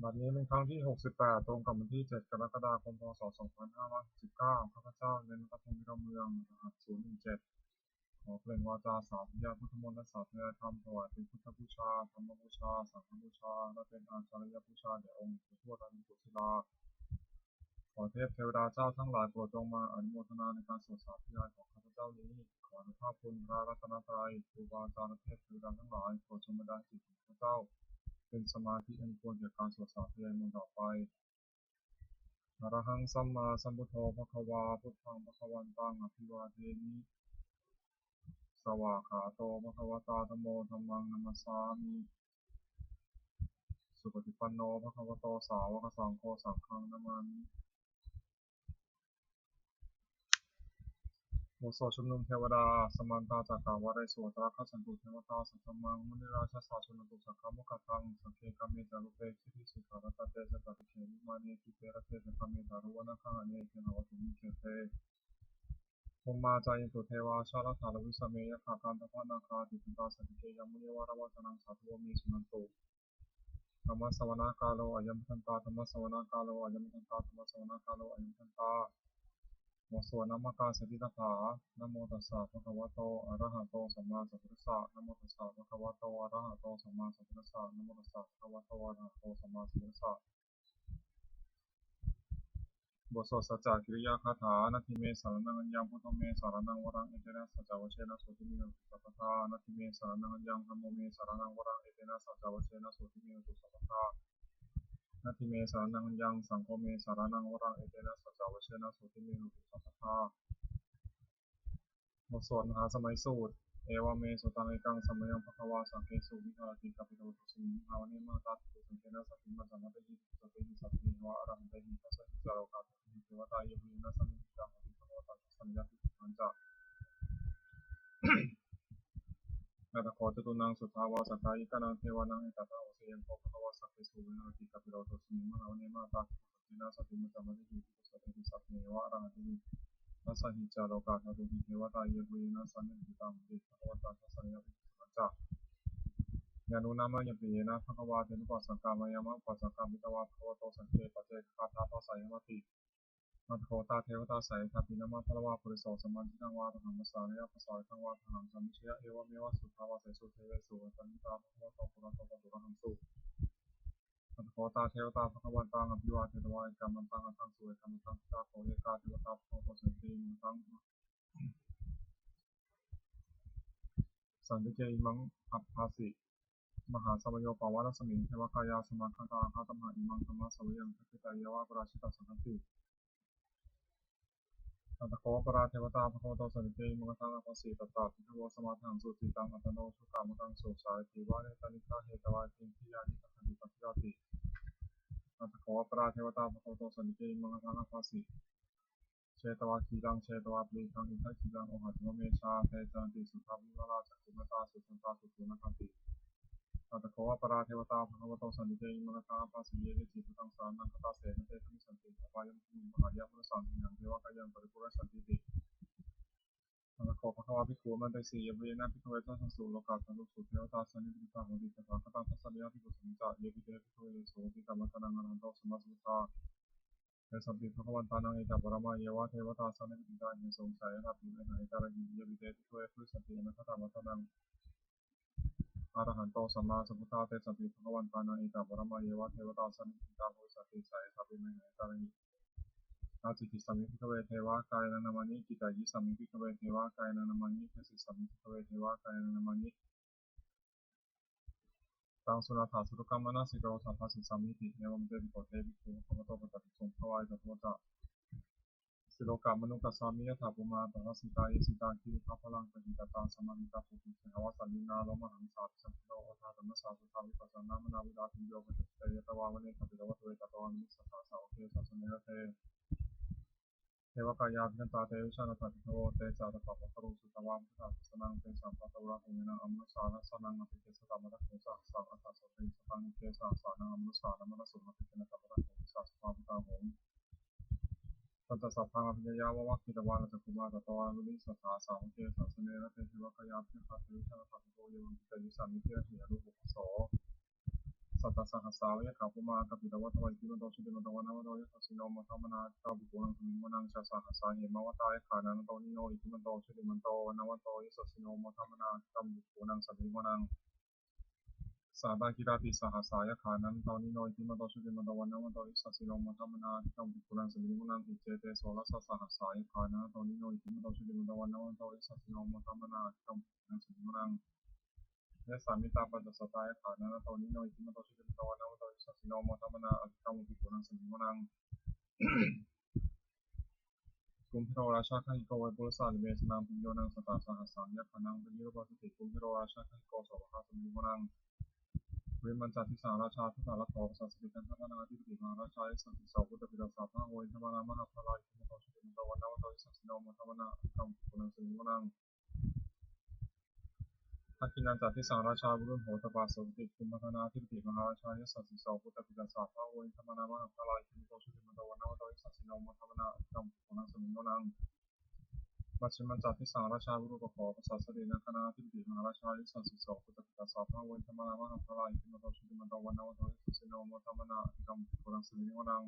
ບັດນີ້ແມ່ນຄັ້ງທີຫົກສິບແປດ ຕົງກັບວັນທີເຈັດ ກໍລະກະດາຄົມ ພ.ສ. ສອງພັນຫ້າຮ້ອຍຫົກສິບເກົ້າ ຂ້າພະເຈົ້າ ແນນ ນະພັດ ພົມວິໂຣດເມືອງ ລະຫັດ ສູນໜຶ່ງເຈັດ ຂໍເປລ່ງວາຈາສາທະຍາຍພຸດທະມົນ ແລະ ສາທະຍາຍທຳ ຖວາຍເປັນພຸດທະບູຊາ, ທຳມະບູຊາ, ສັງຄະບູຊາ ແລະ ເປັນອາຈາລະຍະບູຊາແດ່ອົງຫຼວງເທວະທັງຫຼາຍ. ຂໍເທບເທວະດາເຈົ້າທັງຫຼາຍໂປດຈົ່ງມາອະນຸໂມທະນາໃນການສວດສາທະຍາຍຂອງຂ້າພະເຈົ້ານີ້. ຂໍອານຸພາບຄຸນພະລັດຕະນະໄຕ, ຄູບາອາຈານ ແລະ ເທບເທວະດາທັງຫຼາຍ ໂປດຊົງບັນດາໃຫ້ຈິດຂອງຂ້າພະເຈົ້າ ເປັນສະມາທິອັນຄວນແກ່ການສວດສາທະຍາຍມົນຕໍ່ໄປ. ອະລະຫັງ ສຳມາສຳພຸດໂທ ພະຄະວາ ພຸດທັງ ພະຄະວັນຕັງ ອະພິວາເທມິ. ສະວາກຂາໂຕ ພະຄະວະຕາ ທຳໂມ ທຳມັງ ນະມັດສາມິ. ສຸປະຕິປັນໂນ ພະຄະວະໂຕ ສາວະກະສັງໂຄ ສັງຄັງ ນະມາມິ. ບົດສວດຊຸມນຸມເທວະດາ. Samantā cakkavāḷesu atrāgacchantu devatā, saddhammaṃ munirājassa suṇantu saggamokkhadaṃ. Sagge kāme ca rūpe girisikharataṭe cantalikkhe vimāne, dīpe raṭṭhe ca gāme taruvanagahane gehavatthumhi khette, bhummā cāyantu devā jalathalavisame yakkhagandhabbanāgā, tiṭṭhantā santike yaṃ munivaravacanaṃ sādhavo me suṇantu. Dhammassavanakālo ayam bhadantā. Dhammassavanakālo ayam bhadantā. Dhammassavanakālo ayam bhadantā. ບົດສວດນະມະການສະຕິກາຖາ. Namo tassa bhagavato arahato sammāsambuddhassa. Namo tassa bhagavato arahato sammāsambuddhassa. Namo tassa bhagavato arahato sammāsambuddhassa. ບົດສວດສັດຈະກິລິຍາຄາຖາ. Natthi me saraṇaṃ aññaṃ, buddho me saraṇaṃ varaṃ, etena saccavajjena sotthi me hotu sabbadā. Natthi me saraṇaṃ aññaṃ, dhammo me saraṇaṃ varaṃ, etena saccavajjena sotthi me hotu sabbadā. Natthi me saraṇaṃ aññaṃ, saṅgho me saraṇaṃ varaṃ, etena saccavajjena sotthi me hotu sabbadā. ບົດສວດມະຫາສະໄໝສູດ. Evaṃ me sutaṃ. Ekaṃ samayaṃ bhagavā sakkesu viharati kapilavatthusmiṃ mahāvane mahatā bhikkhusaṅghena saddhiṃ pañcamattehi bhikkhusatehi sabbeheva arahantehi. Dasahi ca lokadhātūhi devatā yebhuyyena sannipatitā honti bhagavatā dassanāya bhikkhusaṅghañca. Atha kho catunnaṃ suddhāvāsakāyikānaṃ devānaṃ etadahosi: Ayaṃ kho bhagavā sakkesu viharati kapilavatthusmiṃ mahāvane mahatā bhikkhusaṅghena saddhiṃ pañcamattehi bhikkhusatehi sabbeheva arahantehi. Dasahi ca lokadhātūhi devatā yebhuyyena sannipatitā honti bhagavatā dassanāya bhikkhusaṅghañca. Yannūna mayampi yena bhagavā tenupasaṅkameyyāma, upasaṅkamitvā bhagavato santike paccekagāthā bhāseyyāmāti. Atha kho tā devatā seyyathāpi nāma balavā puriso sammiñjitaṃ vā bāhaṃ pasāreyya, pasāritaṃ vā bāhaṃ sammiñjeyya, evameva suddhāvāsesu devesu antaradhāpitā bhagavato purato pāturahaṃsu. Atha kho tā devatā bhagavantaṃ abhivādetvā ekamantaṃ aṭṭhaṃsu. Ekamantaṃ ṭhitā kho ekā devatā bhagavato santike imaṃ ābhāsi: Mahāsamayo pavanasmiṃ, devakāyā samāgatā, āgatamha imaṃ dhammasamayaṃ, dakkhitāyeva aparājitasaṅghanti. Atha kho aparā devatā bhagavato santike imaṃ gāthaṃ abhāsi: Tatra bhikkhavo samādahaṃsu, cittaṃ attano ujukamakaṃsu, sārathīva nettāni gahetvā, indriyāni rakkhanti paṇḍitāti. Atha kho aparā devatā bhagavato santike imaṃ gāthaṃ abhāsi: Chetvā khīlaṃ chetvā palīghaṃ, indakhīlaṃ ohaccamanejā, te caranti suddhā vimalā, cakkhumatā sudantā susunāgāti. Atha kho aparā devatā bhagavato santike imaṃ gāthaṃ abhāsi: Ye keci buddhaṃ saraṇaṃ gatāse, na te gamissanti pāpāya, yānīdha mahāyāvaṃ manussānaṃ, devakāyaṃ paripūressantīti. Atha kho bhagavā bhikkhū āmantesi: Yebhuyyena bhikkhave dasasu lokadhātūsu devatā sannipatitā honti tathāgataṃ dassanāya bhikkhusaṅghañca. Yepi te bhikkhave aṭṭhavīsati aṭṭhacattāni yūpanāmāni arahanto sammāsambuddhā, tesampi bhagavantānaṃ etaparamāyeva devatā sannipatitā ahesuṃ, seyyathāpi mayhaṃ etarahi. Yepi te bhikkhave bhavissanti anāgatamaddhānaṃ arahanto sammāsambuddhā, tesampi bhagavantānaṃ etaparamāyeva devatā sannipatitā bhavissanti, seyyathāpi mayhaṃ etarahi. Ācikkhissāmi bhikkhave devakāyānaṃ nāmāni, kittayissāmi bhikkhave devakāyānaṃ nāmāni, desissāmi bhikkhave devakāyānaṃ nāmāni, taṃ suṇātha sādhukaṃ manasikarotha bhāsissāmīti. Evaṃ me bhikkhū bhagavato paccassosuṃ. Bhagavā etadavoca: Silokamanukassāmi, yattha bhummā tadassitā, ye sitā girigabbharaṃ, pahitattā samāhitā. Puthū sīhāva sallīnā, lomahaṃsābhisambhuno, odātamanasā suddhā, vippasannamanāvilā. Bhiyyo pañcasate ñatvā, vane kāpilavatthave, tato āmantayi satthā, sāvake sāsane rate. Devakāyā abhikkantā, te vijānātha bhikkhavo. Te ca ātappamakaruṃ, sutvā buddhassa sāsanaṃ. Tesampāturahu ñāṇaṃ, amanussāna dassanaṃ, appeke satamaddakkhuṃ, sahassaṃ atha sattariṃ, sataṃ eke sahassānaṃ, amanussānamaddasuṃ, appekenantamaddakkhuṃ, disā sabbā phuṭā ahuṃ. Tañca sabbaṃ abhiññāya, vavakkhitvāna cakkhumā, tato āmantayi satthā, sāvake sāsane rate. Devakāyā abhikkantā, te vijānātha bhikkhavo, ye vohaṃ kittayissāmi, girāhi anupubbaso. Sahassā veyyākā bhummā kanditvā tavaṃ iddhimanto jutimanto vaṇṇavanto yasassino modamānā abhikkāmuṃ bhikkhūnaṃ samitiṃ vanaṃ. Chasahassā hemavattā yakkhā nānattavaṇṇino iddhimanto jutimanto vaṇṇavanto yasassino modamānā abhikkāmuṃ bhikkhūnaṃ samitiṃ vanaṃ. Sātāgirā tisahassā yakkhā nānattavaṇṇino iddhimanto jutimanto vaṇṇavanto yasassino modamānā abhikkāmuṃ bhikkhūnaṃ samitiṃ vanaṃ. Iccete soḷasasahassā yakkhā nānattavaṇṇino iddhimanto jutimanto vaṇṇavanto yasassino modamānā abhikkāmuṃ bhikkhūnaṃ samitiṃ vanaṃ. Vessāmittā pañcasatā yakkhā nānattavaṇṇino iddhimanto jutimanto vaṇṇavanto yasassino modamānā abhikkāmuṃ bhikkhūnaṃ samitiṃ vanaṃ. Kumbhīro rājagahiko vepullassa vimānaṃ bhiyyo naṃ satasahassaṃ yakkhānaṃ payirupāsati kumbhīro rājagahiko sopāga samitiṃ vanaṃ. Purimañca disaṃ rājā dhataraṭṭho pasāsati gandhabbānaṃ ādhipati mahārājā yasassi so. Puttāpi tassa bahavo indanāmā mahabbalā iddhimanto jutimanto vaṇṇavanto yasassino modamānā abhikkāmuṃ bhikkhūnaṃ samitiṃ vanaṃ. Dakkhiṇañca disaṃ rājā virūḷho tappasāsati gandhabbānaṃ ādhipati mahārājā yasassi so. Puttāpi tassa bahavo indanāmā mahabbalā iddhimanto jutimanto vaṇṇavanto yasassino modamānā abhikkāmuṃ bhikkhūnaṃ samitiṃ vanaṃ. Pacchimañca disaṃ rājā virūpakkho pasāsati nāgānaṃ ādhipati mahārājā yasassi so. Puttāpi tassa bahavo indanāmā mahabbalā iddhimanto jutimanto vaṇṇavanto yasassino modamānā abhikkāmuṃ bhikkhūnaṃ samitiṃ vanaṃ.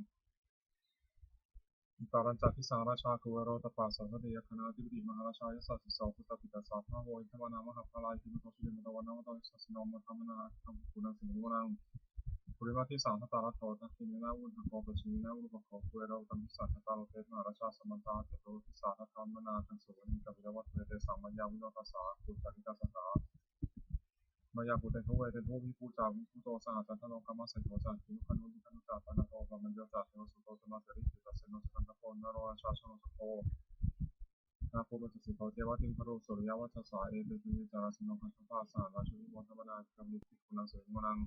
Uttarañca disaṃ rājā kuvero tappasāsati yakkhānaṃ ādhipati mahārājā yasassi so. Puttāpi tassa bahavo indanāmā mahabbalā iddhimanto jutimanto vaṇṇavanto yasassino modamānā abhikkāmuṃ bhikkhūnaṃ samitiṃ vanaṃ. Purimaṃ disaṃ dhataraṭṭho dakkhiṇena virūḷhako pacchimena virūpakkho kuvero uttaraṃ disaṃ. Cattāro te mahārājā samantā caturo disā daddallamānā aṭṭhaṃsu vane kāpilavatthave. Tesaṃ māyāvino dāsā āgū vañcanikā saṭhā māyā bhūteṇḍu veṭeṇḍu viṭū ca viṭuṭo saha candano kāmaseṭṭho ca kinnughaṇḍu nighaṇḍu ca panādo opamañño ca devasūto ca mātali cittaseno ca gandhabbo naḷorājā janosabho naḷo pañcasito ceva timbarū suriyavacchasā ete caññe ca rājāno gandhabbā saha rājubhi modamānā abhikkāmuṃ bhikkhūnaṃ samitiṃ vanaṃ.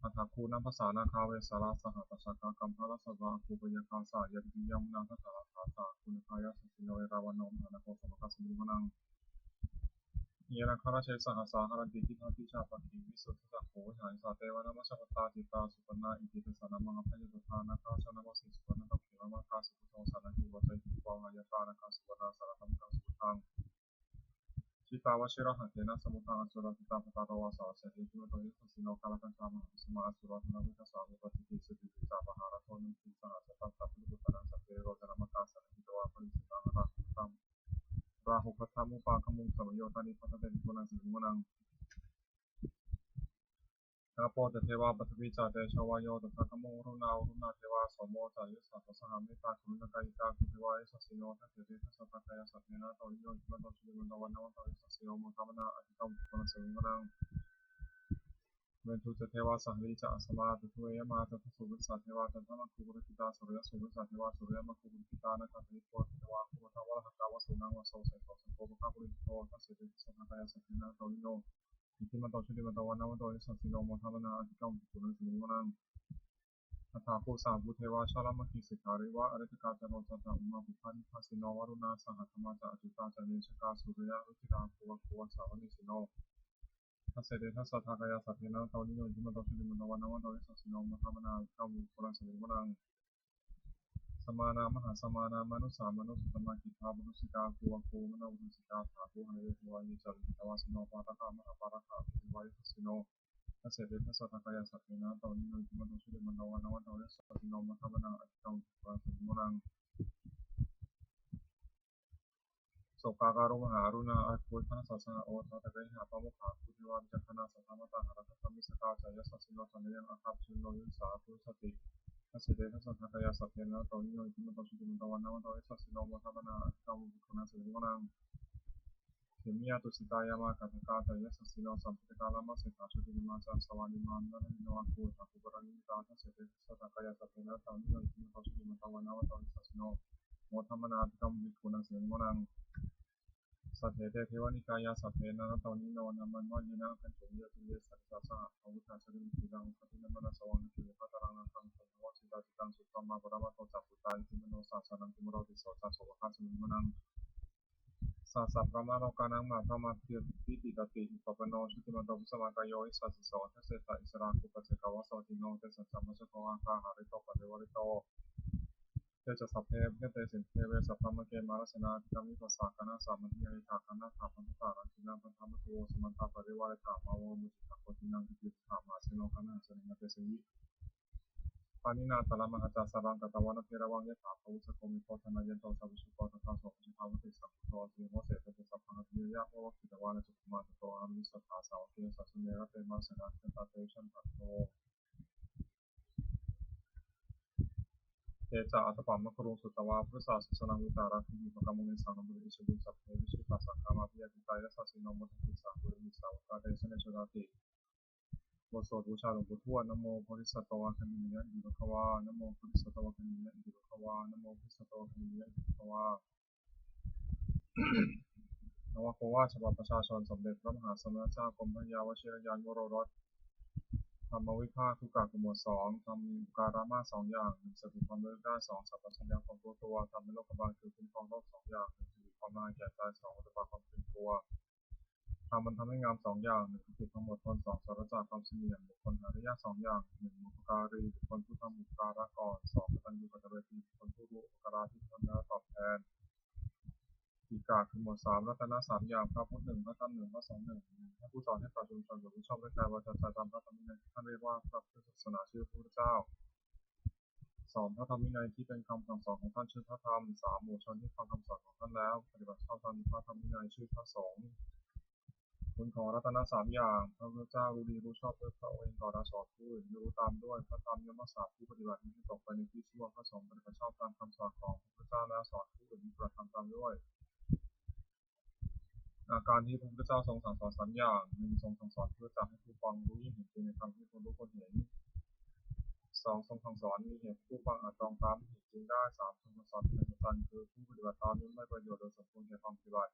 Athāgū nābhasā nāgā vesālā saha tacchakā kambalassatarā āgū pāyāgā saha ñātibhi yāmunā dhataraṭṭhā saha āgū nāgā yasassino erāvaṇo mahānāgo sopāga samitiṃ vanaṃ. Ye nāgarāje sahasā haranti dibbā dijā pakkhi visuddhacakkhū viharantā te vanamajjhapattā citrā supaṇṇā iti tesa nāmaṃ. Abhayantadā nāgā āga nāmāsi supaṇṇā khemamakkhā āgū saha saṇhāhi vācāhi tutvā bhāsiyantā nāgā supaṇṇā saraṇamakaṃsu buddhaṃ. Jitā vajirahatthena samuddaṃ asurā sitā bhātaro vāsavassete iddhimanto yasassino kālakañjā mahābhismā asurā dānaveghasā vepacitti sitiyā ca pahārādo namucī saha. Satañca baliputtānaṃ sattariputtanamakāsaṃ abhiññāya parivāsitaṃ rāhubhaddamupāgamuṃ samayodāni bhaddante bhikkhūnaṃ samitiṃ vanaṃ. Āpo ca devā paṭhavī ca tejo vāyo tadāgamuṃ varuṇā vāruṇā devā somo ca yasasā saha mettākaruṇākāyikā āgū devā yasassino. Dasete dasadhā kāyā sabbe nānattavaṇṇino iddhimanto jutimanto vaṇṇavanto yasassino modamānā abhikkāmuṃ bhikkhūnaṃ samitiṃ vanaṃ. Veṇḍū ca devā sahalī ca asamā ca duve yamā ca dasasu disā devā candamāgū purakkhitā. Suriyassūpanisā devā suriyamāgū purakkhitā nāgā ca kinnughaṇḍu devā āgū mandavalāhakā vasūnaṃ vāsavo seṭṭho sakkopāga purindado. Dasete dasadhā kāyā sabbe nānattavaṇṇino iddhimanto jutimanto vaṇṇavanto yasassino modamānā abhikkāmuṃ bhikkhūnaṃ samitiṃ vanaṃ. Athāgū sahabhū devā jalamaggisikhāriva ariṭṭhakā ca rojā ca ummāpupphanibhāsino varuṇā sahadhammā ca accutā ca anejakā sūleyyarucirā āgū āgū vāsavanesino. Dasete dasadhā kāyā sabbe nānattavaṇṇino iddhimanto jutimanto vaṇṇavanto yasassino modamānā abhikkāmuṃ bhikkhūnaṃ samitiṃ vanaṃ. Samānā mahāsamānā mānusā mānusuttamā khiḍḍāpadūsikā āgū āgū manopadūsikā. Athāgū harayo devā ye ca lohitavāsino pāragā mahāpāragā āgū devā yasassino. Dasete dasadhā kāyā sabbe nānattavaṇṇino iddhimanto jutimanto vaṇṇavanto yasassino modamānā abhikkāmuṃ bhikkhūnaṃ samitiṃ vanaṃ. Sokāruṇā mahākaruṇā āgū veghanasā saha odātagayhā pāmokkhā āgū devā vicakkhaṇā sadāmattā hāragajā missakā ca yasassino thanayaṃ āga pajunno yo disā abhivassati. Dasete dasadhā kāyā sabbe nānattavaṇṇino iddhimanto jutimanto vaṇṇavanto yasassino modamānā abhikkāmuṃ bhikkhūnaṃ samitiṃ vanaṃ. Khemiyā tusitā yāmā kaṭṭhakā ca yasassino sāvakā lāmaseṭṭhā jotināmā ca āsavā nimmānaratino āgū athāgū paranimmitā. Dasete dasadhā kāyā sabbe nānattavaṇṇino iddhimanto jutimanto vaṇṇavanto yasassino modamānā abhikkāmuṃ bhikkhūnaṃ samitiṃ vanaṃ. Saṭṭhete devanikāyā sabbe nānattavaṇṇino nāmanvayena āgañchuṃ ye caññe sadisā saha. Pavutthajātimato āgū athapi nāma nāsavaṃ. Dakkhemoghataraṃ nāgaṃ candaṃva asitātitaṃ subrahmā paramatto ca puttā iddhimato saha sanaṅkumāro tisso ca sopāga samitiṃ vanaṃ. Sahassabrahmalokānaṃ mahābrahmābhitiṭṭhati upapanno jutimanto bhismākāyo yasassi so. Dasettha issarā āgū paccekavasavattino tesañca majjhato āga hārito paritto. Te ca sabbe bhadante sinde deve sabrahmake mārasenā abhikkāmi, passa kaṇhassa mandiyaṃ yathā kaṇhassa mandaṃ. Dakkhiṇaṃ bandhamatthu vo samantā parivāretā, mā vo muñcittha koci naṃ kiñcittha. Mahāseno kaṇhasenaṃ adesayi. Pāṇinā talamāhacca saraṃ katvāna bheravaṃ, yathā pāvussako megho thanayanto savijjuko. Tadā so paccudāvatti saṅkuddho asayaṃvase. Tañca sabbaṃ abhiññāya vavakkhitvāna cakkhumā, tato āmantayi satthā sāvake sāsane rate. Mārasenā abhikkantā te vijānātha bhikkhavo. Te ca ātappamakaruṃ sutvā buddhassa sāsanaṃ, vītarāgehi pakkāmuṃ nesaṃ nāmantariṃ. Issariṃ sabbe vijitasaṅgāmā bhayātītā yasassino, modanti saha te vijānātha bhikkhavo. บทสวดบูชาหลวงปู่ทวด Namo bodhisatto āgantimāya iti bhagavā. Namo bodhisatto āgantimāya iti bhagavā. Namo bodhisatto āgantimāya iti bhagavā. นวโกวาท ฉบับประชาชน สมเด็จพระมหาสมณเจ้ากรมพระยาวชิรยานวโรรส ธรรมวิภาค ทุกกะคือหมวดสอง ธรรมมีอุปการะมากสองอย่าง หนึ่ง สติธรรมระลึกได้ สอง สัมปชัญญะความรู้ตัว ธรรมเป็นโรคบาลคือคุ้มครองโรคสองอย่าง หนึ่ง สติความละอายแก่ใจ สอง โอตตัปปะความเกรงกลัว ธรรมมันทำให้งามสองอย่าง หนึ่ง คติความอดทน สอง สรรหาความเสงี่ยม บุคคลหาได้ยากสองอย่าง หนึ่ง บุพการี บุคคลผู้ทำอุปการะก่อน สอง กตัญญูกตเวที บุคคลผู้รู้อุปการะที่ทำแล้วตอบแทน ติกะคือหมวดสาม รัตนะสามอย่าง พระพุทธหนึ่ง พระธรรมหนึ่ง พระสงฆ์หนึ่ง หนึ่ง ให้ผู้สอนให้ปฏิบัติตนประพฤติชอบด้วยกายวาจาใจตามพระธรรมวินัยที่ท่านเรียกว่าพระพุทธศาสนา ชื่อพระพุทธเจ้า สอง พระธรรมวินัยที่เป็นคำสั่งสอนของท่าน ชื่อพระธรรม สาม หมู่ชนที่ฟังคำสอนของท่านแล้วปฏิบัติชอบตามพระธรรมวินัย ชื่อพระสงฆ์ คุณของรัตนะสามอย่าง พระพุทธเจ้ารู้ดีรู้ชอบด้วยพระองค์เองก่อนแล้วสอนผู้อื่นให้รู้ตามด้วย พระธรรมย่อมรักษาผู้ปฏิบัติมิให้ตกไปในที่ชั่ว พระสงฆ์ปฏิบัติชอบตามคำสอนของพระพุทธเจ้าแล้วสอนผู้อื่นให้ปฏิบัติตามด้วย อาการที่พระพุทธเจ้าทรงสั่งสอนสามอย่าง หนึ่ง ทรงสั่งสอนเพื่อจะให้ผู้ฟังรู้ยิ่งเห็นจริงในธรรมที่ควรรู้ควรเห็น สอง ทรงสั่งสอนมีเหตุผู้ฟังอาจตรองตามที่เห็นจริงได้ สาม ทรงสั่งสอนเป็นอัศจรรย์ คือผู้ปฏิบัติตามย่อมได้ประโยชน์โดยสมควรแก่ความปฏิบัติ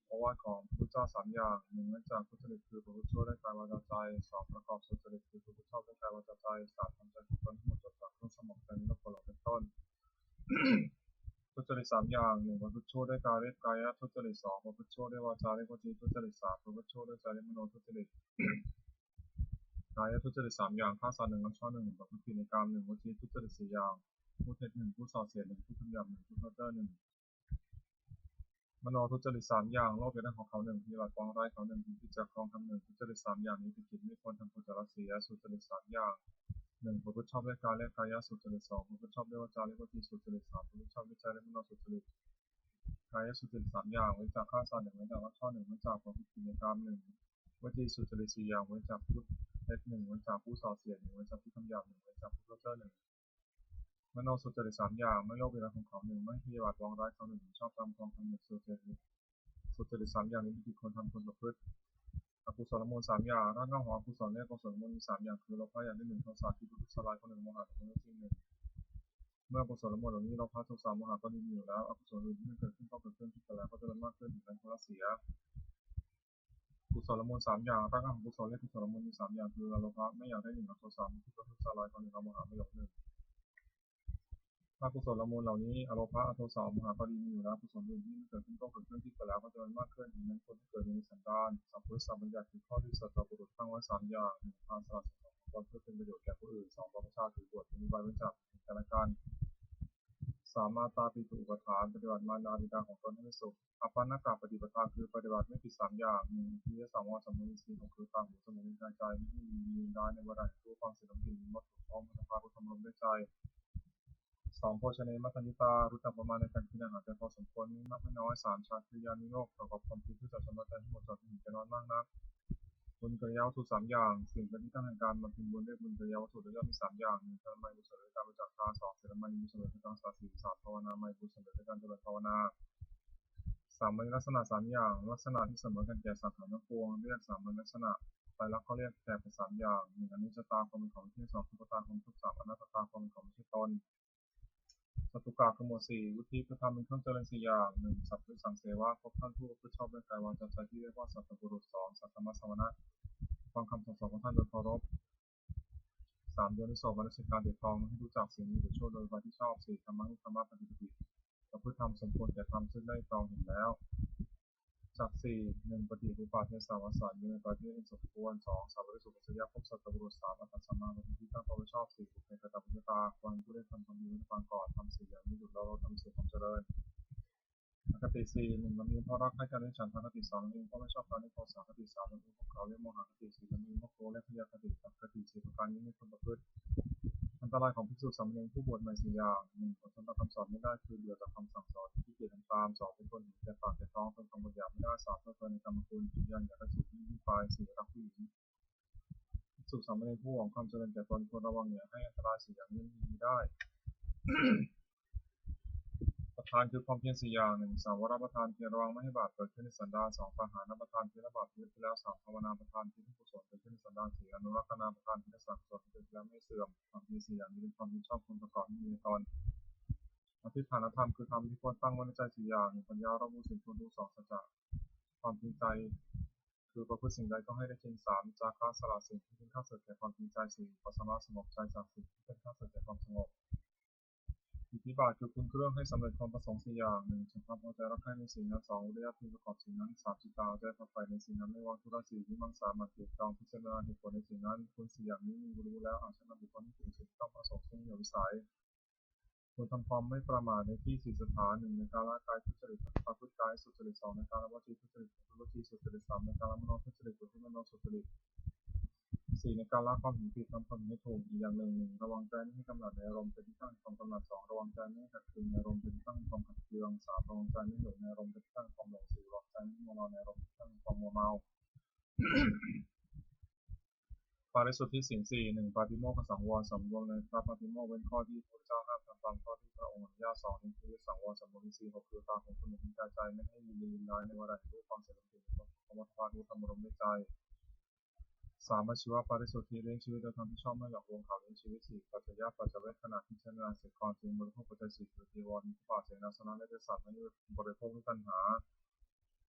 โอวาทของพระพุทธเจ้าสามอย่าง หนึ่ง เว้นจากทุจริตคือประพฤติชั่วด้วยกายวาจาใจ สอง ประกอบสุจริตคือประพฤติชอบด้วยกายวาจาใจ สาม ทำใจของตนให้หมดจดจากเครื่องเศร้าหมองใจในโลกโกหลเป็นต้น ทุจริตสามอย่าง หนึ่ง ประพฤติชั่วด้วยกาเรียกกายทุจริต สอง ประพฤติชั่วด้วยวาจาเรียกวจีทุจริต สาม ประพฤติชั่วด้วยใจเรียกมโนทุจริต กายทุจริตสามอย่าง ฆ่าสัตว์หนึ่ง ลักทรัพย์หนึ่ง ประพฤติผิดในกามหนึ่ง วจีทุจริตสี่อย่าง พูดเท็จหนึ่ง พูดส่อเสียดหนึ่ง พูดคำหยาบหนึ่ง พูดเพ้อเจ้อหนึ่ง มโนทุจริตสามอย่าง โลภอยากได้ของเขาหนึ่ง พยาบาทปองร้ายเขาหนึ่ง คิดจะครองธรรมหนึ่ง ทุจริตสามอย่างนี้เป็นกิจไม่ควรทำควรจะละเสีย สุจริตสามอย่าง หนึ่ง ประพฤติชอบด้วยกายเรียกกายสุจริต สอง ประพฤติชอบด้วยวาจาเรียกวจีสุจริต สาม ประพฤติชอบด้วยใจเรียกมโนสุจริต กายสุจริตสามอย่าง เว้นจากฆ่าสัตว์หนึ่ง เว้นจากลักทรัพย์หนึ่ง เว้นจากประพฤติผิดในกามหนึ่ง วจีสุจริตสี่อย่าง เว้นจากพูดเท็จหนึ่ง เว้นจากพูดส่อเสียดหนึ่ง เว้นจากพูดคำหยาบหนึ่ง เว้นจากพูดเพ้อเจ้อหนึ่ง มโนสุจริตสามอย่าง ไม่โลภในลาภของเขาหนึ่ง ไม่พยาบาทปองร้ายเขาหนึ่ง ชอบตามครองธรรมหนึ่ง สุจริต สุจริตสามอย่างนี้เป็นกิจควรทำควรประพฤติ อกุศลมูลสามอย่าง รากเหง้าของอกุศลและอกุศลมูลมีสามอย่าง คือ โลภะอยากได้หนึ่ง โทสะคิดประทุษร้ายเขาหนึ่ง โมหะหลงโลภจริงหนึ่ง เมื่ออกุศลมูลเหล่านี้ โลภะ โทสะ โมหะ ก็ดีมีอยู่แล้ว อกุศลอื่นที่ไม่เกิดขึ้นก็เกิดขึ้น คิดไปแล้วก็จะเป็นมากขึ้น อย่างนั้นควรละเสีย กุศลมูลสามอย่าง รากเหง้าของกุศลและกุศลมูลมีสามอย่าง คือ อโลภะ ไม่อยากได้หนึ่ง อโทสะ ไม่คิดประทุษร้ายเขาหนึ่ง อโมหะ ไม่หลงหนึ่ง อกุศลมูลเหล่านี้ อโลภะ อโทสะ อโมหะ ก็ดีมีอยู่แล้ว กุศลอื่นที่ไม่เกิดขึ้นก็เกิดขึ้น คิดไปแล้วก็จะเป็นมากขึ้น อย่างนั้นควรให้เกิดมีในสันดาน สัมปยุตตบัญญัติ คือข้อที่สัตบุรุษตั้งไว้สามอย่าง หนึ่ง ทานสละสิ่งของของตนเพื่อเป็นประโยชน์แก่ผู้อื่น สอง บรพชา ถือบวช เป็นอุบายเว้นจากกันและกัน สาม มาตาปิตุอุปัฏฐาน ปฏิบัติมารดาบิดาของตนให้เป็นสุข อัปปะณกปฏิปทา คือปฏิบัติไม่ผิดสามอย่าง หนึ่ง อินทรียสังวร สำรวมอินทรีย์หก คือตา หู จมูก ลิ้น กาย ใจ ไม่ให้ยินดียินร้ายในเวลาเห็นรูป ฟังเสียง ได้ยินรส ถูกต้อง โพธพภะ รู้ธรรมารมณ์ด้วยใจ สอง โภชเน มัตตัญญิตา รู้จักประมาณในการกินอาหารแต่พอสมควร ไม่มากไม่น้อย สาม ชาคริยานุโยค ประกอบความเพียรเพื่อจะชำระใจให้หมดจด ไม่เห็นแก่นอนมากนัก บุญกิริยาวัตถุสามอย่าง สิ่งเป็นที่ตั้งแห่งการบำเพ็ญบุญด้วยบุญกิริยาวัตถุโดยย่อมมีสามอย่าง หนึ่ง ทานไมยบุญสำเร็จด้วยการบริจาคทาน สอง ศีลไมยบุญสำเร็จด้วยการรักษาศีล สาม ภาวนาไมยบุญสำเร็จด้วยการเจริญภาวนา สามัญลักษณะสามอย่าง ลักษณะที่เสมอกันแก่สังขารทั้งปวง เรียกสามัญลักษณะ ไตรลักษณ์ก็เรียกแก่สามอย่าง หนึ่ง อนิจจตา ความเป็นของไม่เที่ยง สอง ทุกขตา ความเป็นทุกข์ สาม อนัตตา ความเป็นของไม่ใช่ตน จตุกะคือหมวดสี่ วุฒิ คือธรรมเป็นเครื่องเจริญสี่อย่าง หนึ่ง สัพพุริสังเสวะ พบท่านผู้ประพฤติชอบด้วยกายวาจาใจที่เรียกว่าสัตบุรุษ สอง สัตตมสสมณะ ฟังคำสั่งสอนของท่านโดยเคารพ สาม โยนิโสมนสิการ ไตร่ตรองให้รู้จักสิ่งดีหรือชั่วโดยอุบายที่ชอบ สี่ ธัมมานุธัมมปฏิปติ ประพฤติธรรมสมควรแก่ธรรมซึ่งได้ไตร่ตรองเห็นแล้ว ຈັກ ສີ່ ໜຶ່ງ ປະຕິຮູປາເທສະວາສານ ຢູ່ໃນປະເທດອັນສົມຄວນ, ສອງ ສາວະຣິສຸ ປັດຊະຍະ ພົບສັດຕະບຸລຸດ, ສາມ ອາຕະສະມາ ປະຕິທິຕັງ ຄວາມຮັບຜິດຊອບ, ສີ່ ບຸບເພກະຕະບຸນຍະຕາ ຄວາມເປັນຜູ້ໄດ້ທຳຄວາມດີໄວ້ໃນປາງກ່ອນ, ທຳສີ່ຢ່າງນີ້ດຸດລະລົດນຳສູ່ຄວາມຈະເລີນ. ອະຄະຕິ ສີ່ ໜຶ່ງ ລຳເອີງເພາະຮັກໃຫ້ການເລີຍສັນທາຄະຕິ, ສອງ ລຳເອີງເພາະໄມ່ຊອບທາງ, ສາມ ລຳເອີງເພາະໂກລະ ແລະ ໂມຫະຄະຕິ, ສີ່ ລຳເອີງເພາະໂກລະ ແລະ ພະຍາຄະຕິ, ອະຄະຕິ ສີ່ ປະການນີ້ໃນຄວນປະພຶດ. ອັນຕະລາຍຂອງພິກສຸສາມະເນນຜູ້ບວດໃໝ່ ສີ່ ຢ່າງ, ໜຶ່ງ ອົດທົນຕໍ່ຄຳສອນໄມ່ໄດ້ ຄືເບື່ອຈະຟັງສັ່ງສອນ, ຂີ້ກຽດທຳຕາມ, ສອງ ເປັນຄົນເຫັນແກ່ປາກແກ່ທ້ອງ, ເພິ່ງຄຳບົດຢາກໄມ່ໄດ້, ສາມ ເພີດເພີນໃນກາມະຄຸນ, ສີ່ ຢ້ານຢາກໄດ້ສິ່ງທີ່ຍິ່ງຂຶ້ນໄປ, ສີ່ ຮັກຜູ້ຍິງ. ພິກສຸສາມະເນນຜູ້ຫວັງຄວາມຈະເລີນແກ່ຕົນ ຄວນລະວັງຢ່າໃຫ້ອັນຕະລາຍສີ່ຢ່າງນີ້ມີໄດ້. ປະທານຄືຄວາມພຽນສີ່ຢ່າງ, ໜຶ່ງ ສາວະລະປະທານ ພຽນລະວັງບໍ່ໃຫ້ບາບເກີດຂຶ້ນໃນສັນດານ, ສອງ ປະຫານະປະທານ ພຽນລະບາບທີ່ເຮັດໄປແລ້ວ, ສາມ ພາວະນາປະທານ ພຽນໃຫ້ກຸສົນເກີດຂຶ້ນໃນສັນດານ, ສີ່ ອະນຸລັກຂະນາປະທານ ພຽນຮັກສາກຸສົນທີ່ເກີດຂຶ້ນແລ້ວບໍ່ໃຫ້ເສື່ອມ. ຄວາມພຽນສີ່ຢ່າງນີ້ເປັນຄວາມເຫັນຊອບຄວນປະກອບທີ່ມີໃນຕົນ. ອະທິຖານະທຳ ຄືທຳທີ່ຄວນຕັ້ງໄວ້ໃນໃຈສີ່ຢ່າງ, ໜຶ່ງ ປັນຍາ ຮັບຮູ້ສິ່ງຄວນຮູ້, ສອງ ສັດຈະ ຄວາມຈິງໃຈ ຄືປະພຶດສິ່ງໃດກໍໃຫ້ໄດ້ຈິງ, ສາມ ວິຈາຄະ ສະຫຼະສິ່ງທີ່ເປັນຂ້າເສດແກ່ຄວາມຈິງໃຈ, ສີ່ ອຸປະສະມະ ສະຫງົບໃຈຈາກສິ່ງທີ່ເປັນຂ້າເສດແກ່ຄວາມສະຫງົບ. ອິດທິບາດ ຄືຄຸນເຄື່ອງໃຫ້ສຳເລັດຄວາມປະສົງສີ່ຢ່າງ, ໜຶ່ງ ສະພາບເອົາໃຈຮັກໃຫ້ໃນສິ່ງນັ້ນ, ສອງ ວິລິຍະ ຄືປະກອບສິ່ງນັ້ນ, ສາມ ຈິດຕາ ເອົາໃຈຝັກໃຝ່ໃນສິ່ງນັ້ນ, ໃນວັງທຸລະສີ່ ມີມັງສາ ໝັ່ນໄຕຕອງ ພິຈາລະນາເຫດຜົນໃນສິ່ງນັ້ນ. ຄຸນສີ່ຢ່າງນີ້ມີບຸລຸແລ້ວ ອາດຈະນຳບຸກຄົນໃຫ້ເຖິງສິ່ງທີ່ຕ້ອງປະສົງ ເຊິ່ງເຫຼືອວິໄສ. ຄວນທຳຄວາມໄມ່ປະໝາດໃນທີ່ສີ່ສະຖານ, ໜຶ່ງ ໃນກາລະກາຍທຸຈະລິດ ປະພຶດກາຍສຸຈະລິດ, ສອງ ໃນກາລະວະຈີທຸຈະລິດ ປະພຶດວະຈີສຸຈະລິດ, ສາມ ໃນກາລະມະໂນທຸຈະລິດ ປະພຶດມະໂນສຸຈະລິດ, ສີ່ ໃນກາລະຄວາມເຫັນຜິດ ທຳຄວາມເຫັນໃຫ້ຖືກ. ອີກຢ່າງໜຶ່ງ, ໜຶ່ງ ລະວັງໃຈບໍ່ໃຫ້ກຳເນີດໃນອາລົມເປັນທີ່ຕັ້ງແຫ່ງຄວາມກຳໜັດ, ສອງ ລະວັງໃຈບໍ່ໃຫ້ຂັດເຄືອງໃນອາລົມເປັນທີ່ຕັ້ງແຫ່ງຄວາມຂັດເຄືອງ, ສາມ ລະວັງໃຈບໍ່ໃຫ້ຫຼົງໃນອາລົມເປັນທີ່ຕັ້ງແຫ່ງຄວາມຫຼົງ, ສີ່ ລະວັງໃຈບໍ່ໃຫ້ມົວເມົາໃນອາລົມເປັນທີ່ຕັ້ງແຫ່ງຄວາມມົວເມົາ. ປາລິສຸດທິສິນສີ່, ໜຶ່ງ ປາຕິໂມກຂະສັງວອນ, ສຳລວມໃນພະປາຕິໂມກເວັ້ນຂໍ້ທີ່ພະພຸດທະເຈົ້າຫ້າມ ທຳຕາມຂໍ້ທີ່ພະອົງອະນຸຍາດ, ສອງ ເຮັດໃຫ້ຊີວິດສັງວອນ, ສຳລວມອິນຊີ ຫົກ ຄືຕາຂອງຄົນ ຫູ ຫູ ຕາ ໃຈ ບໍ່ໃຫ້ຍິນດີຍິນຮ້າຍ ໃນວາລະເຫັນຮູບ, ຟັງສຽງດົນຕີ ໃນຄວາມປະໝາດ, ຮູ້ທຳອາລົມດ້ວຍໃຈ, ສາມ ອາຊີວະປາລິສຸດທິ, ລ້ຽງຊີວິດດ້ວຍທຳທີ່ຊອບ, ນອກຈາກອາກອນຂາວລ້ຽງຊີວິດ, ສີ່ ປັດຈະຍະປັດຈະເວກຂະນະ, ພິຈາລະນາເສຍກ່ອນຈຶ່ງບໍລິໂພກ, ປັດຈະ ສີ່ ຄືຈີວອນ, ຜ້າເສນາສະນະ ແລະ ເພສັດ ໃນບໍລິໂພກດ້ວຍຕັນຫາ.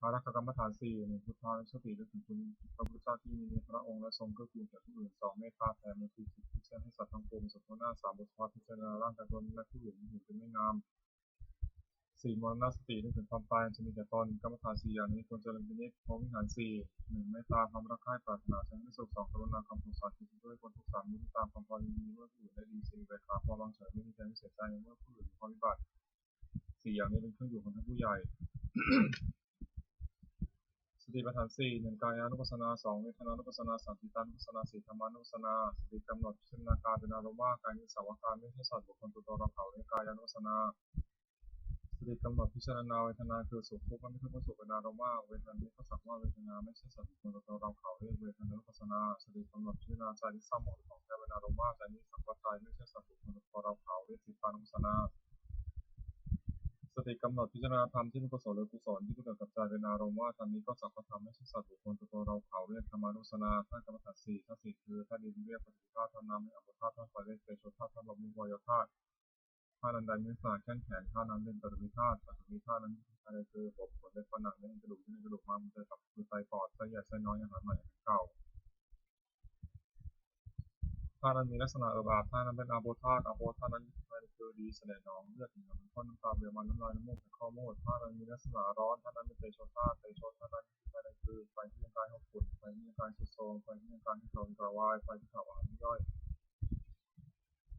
ອາລັກຂະກຳມະຖານສີ່, ໜຶ່ງ ພຸດທານຸສະຕິ ລະນຶກເຖິງຄຸນພະພຸດທະເຈົ້າທີ່ມີພະອົງ ແລະ ຊົມເກື້ອກູນແກ່ຜູ້ອື່ນ, ສອງ ເມດຕາແຜ່ເມດຕາ ຄິດເພື່ອໃຫ້ສັດທັງປວງມີສຸກທົ່ວໜ້າ, ສາມ ບຸດສະພາພິຈາລະນາຮ່າງກາຍຕົນ ແລະ ຜູ້ອື່ນມີເຫັນເປັນໄມ້ງາມ, ສີ່ ມໍລະນະສະຕິ ນຶກເຖິງຄວາມຕາຍອັນຈະມີແກ່ຕົນ. ກຳມະຖານສີ່ຢ່າງນີ້ຄວນຈະເລີນພິນິດ. ພົມວິຫານສີ່, ໜຶ່ງ ເມດຕາ ຄວາມຮັກໃຄ່ປາດຖະໜາຈະໃຫ້ສຸກ, ສອງ ກະລຸນາ ຄວາມສົງສານ ຄິດຊ່ວຍຄົນທຸກ, ສາມ ມຸທິຕາ ຄວາມພໍຍິນດີເມື່ອຜູ້ອື່ນໄດ້ດີ, ສີ່ ອຸເບກຂາ ຄວາມວາງເສີຍ ບໍ່ມີໃຈມີເສຍໃຈ ໃນເມື່ອຜູ້ອື່ນມີຄວາມວິບັດ. ສີ່ຢ່າງນີ້ເປັນເຄື່ອງຢູ່ຂອງທ່ານຜູ້ໃຫຍ່. ສະຕິປະທານສີ່, ໜຶ່ງ ກາຍານຸປັດສະນາ, ສອງ ເວທະນານຸປັດສະນາ, ສາມ ຈິດຕານຸປັດສະນາ, ສີ່ ທຳມານຸປັດສະນາ. ສະຕິກຳນົດພິຈາລະນາກາຍເປັນອາລົມວ່າ ກາຍນີ້ສາວະກາຍ ໄມ່ໃຊ່ສັດ ບຸກຄົນ ຕົວຕົນ ເຮົາເຂົາ, ແລະ ກາຍານຸປັດສະນາ ສະຕິກຳນົດພິຈາລະນາເວທະນາ ຄືສຸກ ທຸກ ມັນເປັນທຸກ ມັນສຸກເປັນອາລົມວ່າ ເວທະນານີ້ກໍສັກວ່າເວທະນາ ໄມ່ໃຊ່ສັດ ບຸກຄົນ ຕົວຕົນ ເຮົາເຂົາ, ແລະ ເວທະນານຸປັດສະນາ. ສະຕິກຳນົດພິຈາລະນາໃຈທີ່ເສົ້າໝອງ ຫຼື ຂອງແທ້ເປັນອາລົມວ່າ ໃຈນີ້ສັກວ່າຕາຍ ໄມ່ໃຊ່ສັດ ບຸກຄົນ ຕົວຕົນ ເຮົາເຂົາ, ແລະ ຈິດຕານຸປັດສະນາ. ສະຕິກຳນົດພິຈາລະນາທຳທີ່ເປັນກຸສົນ ຫຼື ອະກຸສົນ ທີ່ປະກອບກັບໃຈເປັນອາລົມວ່າ ທຳນີ້ກໍສັກວ່າທຳ ໄມ່ໃຊ່ສັດ ບຸກຄົນ ຕົວຕົນ ເຮົາເຂົາ, ແລະ ທຳມານຸປັດສະນາ. ທາດກຳມະຖານສີ່, ທາດສີ່ ຄືທາດດິນ ເອີ້ນປະຖະວີທາດ, ທາດນ້ຳ ເອີ້ນອາໂປທາດ, ທາດໄຟ ເອີ້ນເຕໂຊທາດ, ທາດລົມ ເອີ້ນວາໂຍທາດ. ທາດອັນໃດມີລັກສະນະແຂງແຂນ, ທາດນັ້ນເປັນປະຖະວີທາດ. ປະຖະວີທາດນັ້ນມີພາຍໃນຄືບົກ, ຂົນ ແລະ ພະໜັງ, ເນື້ອ ແລະ ກະດູກ, ເຍື່ອ ແລະ ກະດູກ, ມ້າມ, ຫົວໃຈ, ຕັບ, ໄຕ, ປອດ, ໄສ້ໃຫຍ່, ໄສ້ນ້ອຍ, ອາຫານໃໝ່, ອາຫານເກົ່າ. ທາດນັ້ນມີລັກສະນະເອິບອາບ, ທາດນັ້ນເປັນອາໂປທາດ. ອາໂປທາດນັ້ນມີພາຍໃນຄືດີ, ສະແໜດໜອງ, ເລືອດ, ເຫຍື້ອ, ມັນ, ຂ້ນ, ນ້ຳຕາ, ເບຍມັນ, ນ້ຳລາຍ, ນ້ຳມູກ ແລະ ຂໍ້ມູດ. ທາດນັ້ນມີລັກສະນະຮ້ອນ, ທາດນັ້ນເປັນເຕໂຊທາດ. ເຕໂຊທາດນັ້ນມີພາຍໃນຄືໄຟທີ່ຮ່າງກາຍເຮົາຂຸ້ນ, ໄຟທີ່ຮ່າງກາຍຊຸດໂຊມ, ໄຟທີ່ຮ່າງກາຍເຮົາກະວນກະວາຍ, ໄຟທີ່ເຜົາອາຫານໃຫ້ຍ່ອຍ.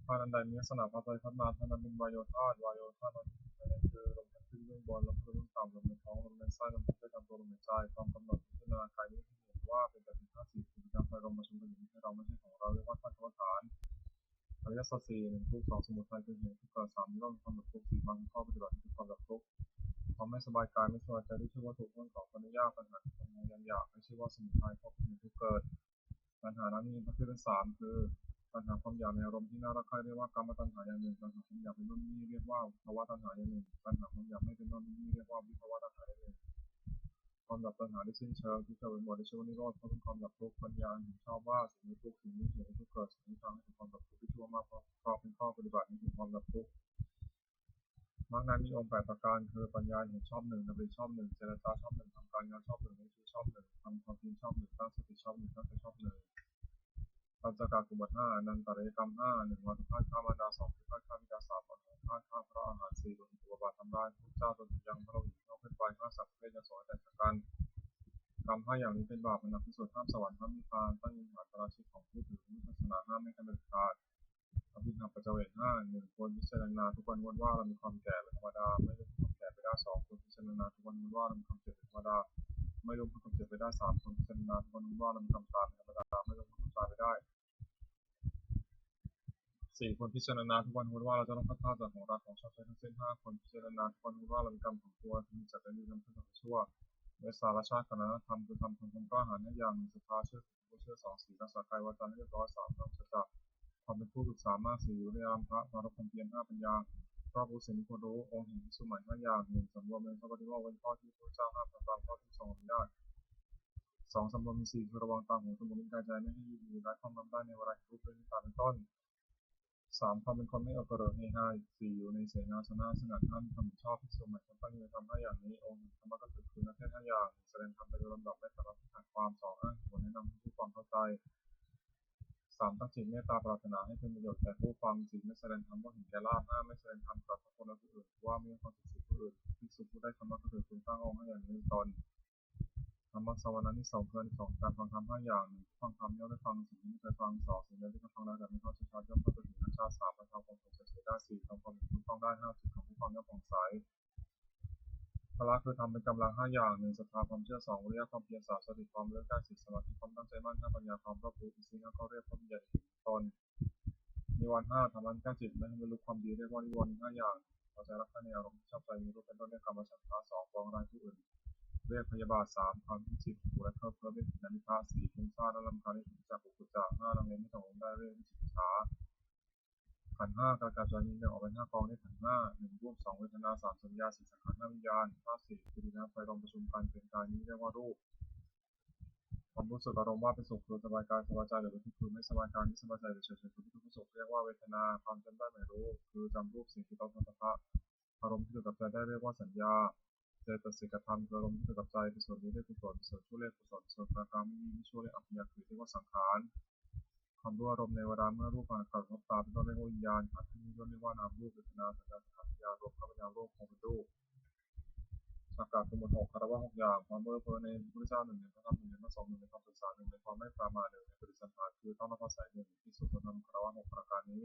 ທາດອັນໃດມີລັກສະນະພັດໄປພັດມາ, ທາດນັ້ນເປັນວາໂຍທາດ. ວາໂຍທາດນັ້ນມີພາຍໃນຄືລົມທາດຂຶ້ນເບື້ອງບົນ, ລົມທາດເບື້ອງຕ່ຳ, ລົມໃນທ້ອງ, ລົມໃນໄສ້, ລົມທາດເລືອດທາດຕົວ, ລົມຫາຍໃຈ. ຄວາມກຳນົດພິຈາລະນາກາຍນີ້ໃຫ້ເຫັນວ່າເປັນແຕ່ເປັນທາດສີ່, ຄືຈຳໄພລົມປະຊຸມກັນຢູ່, ໃຫ້ເຮົາ, ບໍ່ໃຊ່ຂອງເຮົາ, ຮຽກວ່າທາດກຳມະຖານ. ອະລິຍະສັດສີ່, ໜຶ່ງ ທຸກ, ສອງ ສະໝຸໄທ ຄືເຫດແຫ່ງທຸກເກີດ, ສາມ ນິໂຣດ ຄືຄວາມດັບທຸກ, ສີ່ ມາ ຄືຂໍ້ປະຕິບັດ ຄືຄວາມດັບທຸກ. ຄວາມໄມ່ສະບາຍກາຍ, ໄມ່ສະບາຍໃຈ ທີ່ຊື່ວ່າທຸກ, ຄວາມເຂົ້າໃນຍາກ, ບັນຫາທີ່ເປັນຍາກ, ຄືເຫດແຫ່ງທຸກເກີດ. ບັນຫານັ້ນມີປະເພດເປັນສາມ ຄື ຕັນຫາຄວາມຢາກໃນອາລົມທີ່ໜ້າຮັກໃຄ່ ຮຽກວ່າກາມະຕັນຫາຢ່າງໜຶ່ງ, ຕັນຫາຄວາມຢາກເປັນໂນ່ນເປັນນີ້ ຮຽກວ່າວິພະວະຕັນຫາຢ່າງໜຶ່ງ, ຕັນຫາຄວາມຢາກໄມ່ເປັນໂນ່ນເປັນນີ້ ຮຽກວ່າວິພະວະຕັນຫາຢ່າງໜຶ່ງ. ຄວາມດັບຕັນຫາທີ່ສິ້ນເຊີງ ທີ່ເຈົ້າເປັນໝົດ ໄດ້ຊື່ວ່ານິໂຣດ, ເພາະເປັນຄວາມດັບທຸກ. ປັນຍາເຫັນຊອບວ່າ ສິ່ງມີທຸກ, ສິ່ງນີ້ເຫັນໃຫ້ທຸກເກີດ, ສິ່ງນີ້ທຳໃຫ້ເກີດຄວາມດັບທຸກ, ທີ່ຊື່ວ່າມາກເພາະເປັນຂໍ້ປະຕິບັດໃຫ້ເຫັນຄວາມດັບທຸກ. ມັກນັ້ນມີອົງແປດປະການ ຄື ປັນຍາເຫັນຊອບໜຶ່ງ, ດຳລິຊອບໜຶ່ງ, ເຈລະຈາຊອບໜຶ່ງ, ທຳການງານຊອບໜຶ່ງ, ເຮັດຊີວິດຊອບໜຶ່ງ, ທຳຄວາມຈິງຊອບໜຶ່ງ, ຕັ້ງສະຕິຊອບໜຶ່ງ, ຕັ້ງໃຈຊອບໜຶ່ງ. ປັນຈະກະກຸມານຫ້າ, ອະນັນຕະເລກຳຫ້າ, ໜຶ່ງ ມາຕຸພາດຂ້າມານດາ, ສອງ ພິພາດຂ້າບິດາ, ສາມ ມະໂນພາດຂ້າ າ ເພາະອາຫານສີ່ ລວມເຖິງອຸກາບາດທຳລາຍພະພຸດທະເຈົ້າ ຕົນເອງຍັງພະໂລຫິດເທົ່າຂຶ້ນໄປ ຫ້າ ສັດເພດຍັງສົ່ງໃຫ້ແຕກຈາກກັນ ກຳຫ້າຢ່າງນີ້ເປັນບາບ ອັນໜັກທີ່ສຸດ ຫ້າມສະຫວັນ ຫ້າມນິບພານ ຕັ້ງຢູ່ມະຫາຕະລະຊິດຂອງຜູ້ຖືວິປັດສະນາ ຫ້າມແມ່ນຂັ້ນເດັດຂາດ ອະພິນຫະປັດຈະເວກ ຫ້າ ໜຶ່ງ ຄວນພິຈາລະນາທຸກວັນເວລາວ່າເຮົາມີຄວາມແກ່ເປັນທຳມະດາ ເມື່ອຍາມມີຄວາມແກ່ໄປໄດ້ ສອງ ຄວນພິຈາລະນາທຸກວັນເວລາວ່າເຮົາມີຄວາມເຈັບເປັນທຳມະດາ ເມື່ອຍາມມີຄວາມເຈັບໄປໄດ້ ສາມ ຄວນພິຈາລະນາທຸກວັນເວລາວ່າເຮົາມີຄວາມຕາຍເປັນທຳມະດາ ເມື່ອຍາມມີຄວາມຕາຍໄປໄດ້ ສີ່ ຄວນພິຈາລະນາທຸກວັນເວລາວ່າເຮົາຈະຕ້ອງພັດພາກຈາກຂອງຮັກຂອງຊອບໃຈທັງສິ້ນ ຫ້າ ຄວນພິຈາລະນາທຸກວັນເວລາວ່າເຮົາມີກຳຂອງຕົວທີ່ມີຈັກໄດ້ດີນຳທັງດີແລະຊົ່ວ ເວສາລະຊາດ ຄະນະນະທຳ ຄືທຳທັງສອງ ຕ້ອງຫ້າມຫ້າຢ່າງ ໜຶ່ງ ສັດທາ ເຊື່ອຖື ບໍ່ເຊື່ອ ສອງ ສີລ ສາກາຍ ວາຈາ ຮຽບຮ້ອຍ ສາມ ທຳສັດຈະ ຄວາມເປັນຜູ້ປຶກສາ ມາກ ສີ່ ວິລິຍະ ລຳພະ ປາລົບຄວາມພຽນ ຫ້າ ປັນຍາ ຮອບຮູ້ສິ່ງທີ່ຄວນຮູ້ ອົງແຫ່ງພິກຂຸໝາຍຫ້າຢ່າງ ໜຶ່ງ ສຳລວມໃນຂໍ້ປະຕິໂມກ ເວັ້ນຂໍ້ທີ່ພະພຸດທະເຈົ້າຫ້າມທຳຕາມຂໍ້ທີ່ຊົງອະນຸຍາດ ສອງ ສຳລວມອິນຊີ ຄືລະວັງຕາ ຫູ ຈະມູກ ລີ້ນ ກາຍ ໃຈ ບໍ່ໃຫ້ຢູ່ດີ ແລະ ຄອບງຳໄດ້ໃນເວລາທີ່ຮູ້ເລື່ອງທີ່ຕາເປັນຕົ້ນ ສາມ ຄວາມເປັນຄົນໄມ່ອວດກະເລີກເຮຮາ ສີ່ ຢູ່ໃນເສນາສະນະສະຫງັດ ຫ້າ ມີຄວາມເຫັນຊອບ ພິກຂຸໝາຍຄວາມຕັ້ງຢູ່ໃນທຳຫ້າຢ່າງນີ້ ອົງແຫ່ງທຳມະກໍຄື ຄືນັກເທດຫ້າຢ່າງ ມີສະແດງທຳໄປໂດຍລຳດັບ ແລະ ສາມາດໃຫ້ຄວາມສອນ ໃຫ້ຄວາມເຂົ້າໃຈ ສາມ ຕັ້ງຈິດເມດຕາປາຖະໜາໃຫ້ເປັນປະໂຫຍດແກ່ຜູ້ຟັງ ສີ່ ໄມ່ສະແດງທຳເພື່ອເຫັນແກ່ລາບ ຫ້າ ໄມ່ສະແດງທຳກັບທຸກຄົນ ແລະ ຜູ້ອື່ນ ເພາະວ່າມີຄວາມເປັນສິດຜູ້ອື່ນ ພິກຂຸຜູ້ໄດ້ທຳມະກໍຄື ຄວນຕັ້ງອົງໃຫ້ອັນນີ້ເປັນຕົ້ນ ທຳມະສະຫວັນອານິສົງ ຄືອານິສົງຂອງການຟັງທຳຫ້າຢ່າງ ໜຶ່ງ ຜູ້ຟັງທຳຍ່ອມໄດ້ຟັງສິ່ງທີ່ໄມ່ເຄີຍຟັງ ສອງ ສິ່ງໃດທີ່ການຟັງແລ້ວຈະໄມ່ເຂົ້າໃຈຊາດ ຍ່ອມເຂົ້າໃຈເຖິງໃນຊາດ ສາມ ບັນເທົາຄວາມສົງໄສເສຍໄດ້ ສີ່ ທຳຄວາມເຫັນຖືກຕ້ອງໄດ້ ຫ້າ ຈິດຂອງຜູ້ຟັງຍ່ອມຜ່ອງໃສ ພະລະຄືທຳເປັນກຳລັງຫ້າຢ່າງ ໜຶ່ງ ສັດທາ ຄວາມເຊື່ອ ສອງ ວິລິຍະ ຄວາມພຽນ ສາມ ສະຕິ ຄວາມລະລຶກໄດ້ ສີ່ ສະມາທິ ຄວາມຕັ້ງໃຈໝັ້ນ ຫ້າ ປັນຍາ ຄວາມຮອບຮູ້ ສີ່ ສິນ ຫ້າ ຄວາມຮຽບ ຄວາມບັນຍັດ ເປັນຕົ້ນ ນິວອນ ຫ້າ ທຳລາຍການຈິດ ແລະ ໃຫ້ບັນລຸຄວາມດີ ຮຽກວ່ານິວອນ ມີຫ້າຢ່າງ ພໍໃຈ ລັກຂະເນ ອາລົມທີ່ຊອບໃຈ ມີຮູບເປັນຕົ້ນ ຮຽກກາມະສັນທາ ສອງ ປອງລາຍຜູ້ອື່ນ ຮຽກພະຍາບາດ ສາມ ຄວາມຄິດຈິດ ຫູ ແລະ ເຄີບເຄີ ຮຽກທິນນາມິທະ ສີ່ ພຸ້ງສ້ານ ແລະ ລຳຄານ ຮຽກວິຈິກິດສາ ຫ້າ ລັງເລ ມີສອງ ໄດ້ ຮຽກວິຈິກິດສາ ຂັນຫ້າ ກາຍກາຍຈະມີແບ່ງອອກເປັນຫ້າກອງ ເປັນຂັນຫ້າ ໜຶ່ງ ຮູບ ສອງ ເວທະນາ ສາມ ສັນຍາ ສີ່ ສັງຂານ ຫ້າ ວິນຍານ ຫ້າ ສີ່ ຄືດິນຟ້າໄຟລົມປະຊຸມກັນເປັນກາຍນີ້ ຮຽກວ່າຮູບ ຄວາມຮູ້ສຶກອາລົມວ່າເປັນສຸກຄືສະບາຍກາຍ ສະບາຍໃຈ ຫຼື ເປັນທຸກຄືໄມ່ສະບາຍກາຍ ໄມ່ສະບາຍໃຈ ຫຼື ເສຍໃຈຄືມີທຸກຄືສຸກ ຮຽກວ່າເວທະນາ ຄວາມຈຳໄດ້ໝາຍຮູ້ ຄືຈຳຮູບ ສິ່ງທີ່ຕ້ອງໂພດຖະພະ ອາລົມທີ່ເກີດກັບໃຈໄດ້ ຮຽກວ່າສັນຍາ ເຈຕະສິກກະທຳ ຄືອາລົມທີ່ເກີດກັບໃຈ ກຸສົນ ເປັນເລກກຸສົນ ກຸສົນຊົ່ວ ເລກກຸສົນ ກຸສົນກາມະວິນຍານ ຊົ່ວ ເລກອະພະຍາດ ຄື ຮຽກວ່າສັງຂານ ຄວາມຮູ້ອາລົມໃນເວລາເມື່ອຮູບມາກະທົບຕາ ເປັນຕົ້ນ ຮຽກວ່າວິນຍານ ຂັນທີ່ມີຕົ້ນ ຮຽກວ່ານາມຮູບ ເວທະນາ ສັນຍາ ສັນທາ ສັນຍາອາລົມ ຄຳພະຍານ ຮູບ ຄວາມເປັນຮູບ ສັກກະຄືໝົດຫົກ ຄາລະວະຫົກຢ່າງ ຄວາມເບີເບີໃນພະພຸດທະເຈົ້າ ໜຶ່ງ ໃນພະທຳ ໜຶ່ງ ໃນພະສົງ ໜຶ່ງ ໃນຄວາມສຶກສາ ໜຶ່ງ ໃນຄວາມໄມ່ປະໝາດ ໜຶ່ງ ໃນປະຕິສັນຖານ ຄືຕ້ອງນຳພາໃສ ໜຶ່ງ ພິກຂຸຄວນທຳຄາລະວະຫົກປະການນີ້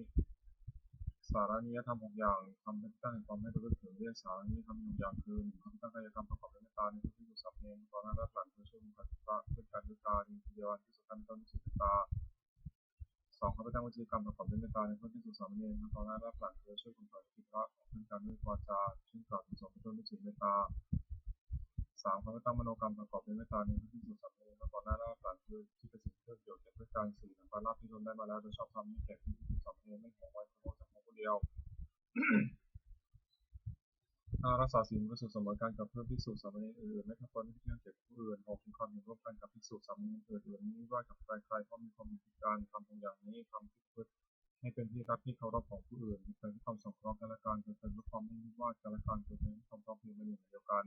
ສາລະນີຍະທຳຫົກຢ່າງ ທຳເປັນທີ່ຕັ້ງແຫ່ງຄວາມໄມ່ລະລຶກເຖິງ ຮຽກສາລະນີຍະທຳມີຫົກຢ່າງ ຄື ໜຶ່ງ ຄຳທີ່ຕັ້ງກາຍກຳປະກອບດ້ວຍເມດຕາ ໃນພະພິກຂຸສາມະເນນ ທັງຕໍ່ໜ້າ ແລະ ຫຼັງ ເພື່ອຊ່ວຍຄຸນຂອຍພະ ເປັນການເມດຕາ ມີພະຍາບາດ ພິກຂຸກຳເປັນຕົ້ນ ມີຈິດເມດຕາ ສອງ ຄຳທີ່ຕັ້ງວາຈີກຳປະກອບດ້ວຍເມດຕາ ໃນພະພິກຂຸສາມະເນນ ທັງຕໍ່ໜ້າ ແລະ ຫຼັງ ເພື່ອຊ່ວຍຄຸນຂອຍທິດພະ ເປັນການເມດວາຈາ ເປັນການສົງເປັນຕົ້ນ ມີຈິດເມດຕາ ສາມ ຄຳທີ່ຕັ້ງມະໂນກຳປະກອບດ້ວຍເມດຕາ ໃນພະພິກຂຸສາມະເນນ ທັງຕໍ່ໜ້າ ແລະ ຫຼັງ ເພື່ອທີ່ຈະເປັນປະໂຍດແກ່ເພື່ອນກັນ ສີ່ ນຳພາລາບທີ່ຕົນໄດ້ມາແລ້ວໂດຍຊອບທຳໃຫ້ແກ່ພິກຂຸສາມະເນນ ໄມ່ຫວງໄຫວ ຄືພວກຈຳພວກຜູ້ດຽວ ຫ້າ ຮັກສາສິນບໍລິສຸດສະເໝີກັນກັບເພື່ອນພິກຂຸສາມະເນນອື່ນໆ ໄມ່ທຳຕົນໃຫ້ເປັນທີ່ຮັກແກ່ຜູ້ອື່ນ ຫົກ ມີຄວາມເຫັນຮ່ວມກັນກັບພິກຂຸສາມະເນນອື່ນໆ ບໍ່ມີວິວາດກັບໃຜໆ ເພາະມີຄວາມເຫັນຄືກັນ ທຳທຸກຢ່າງນີ້ ທຳທີ່ປະພຶດໃຫ້ເປັນທີ່ຮັກທີ່ເຄົາລົບຂອງຜູ້ອື່ນ ເກີດມີຄວາມສົງເຄາະແກ່ກັນແລະກັນ ເກີດເປັນເພື່ອຄວາມບໍ່ມີວິວາດກັນແລະກັນ ເກີດເປັນເພື່ອຄວາມຕ້ອງເພຍໃນໜຶ່ງອັນດຽວກັນ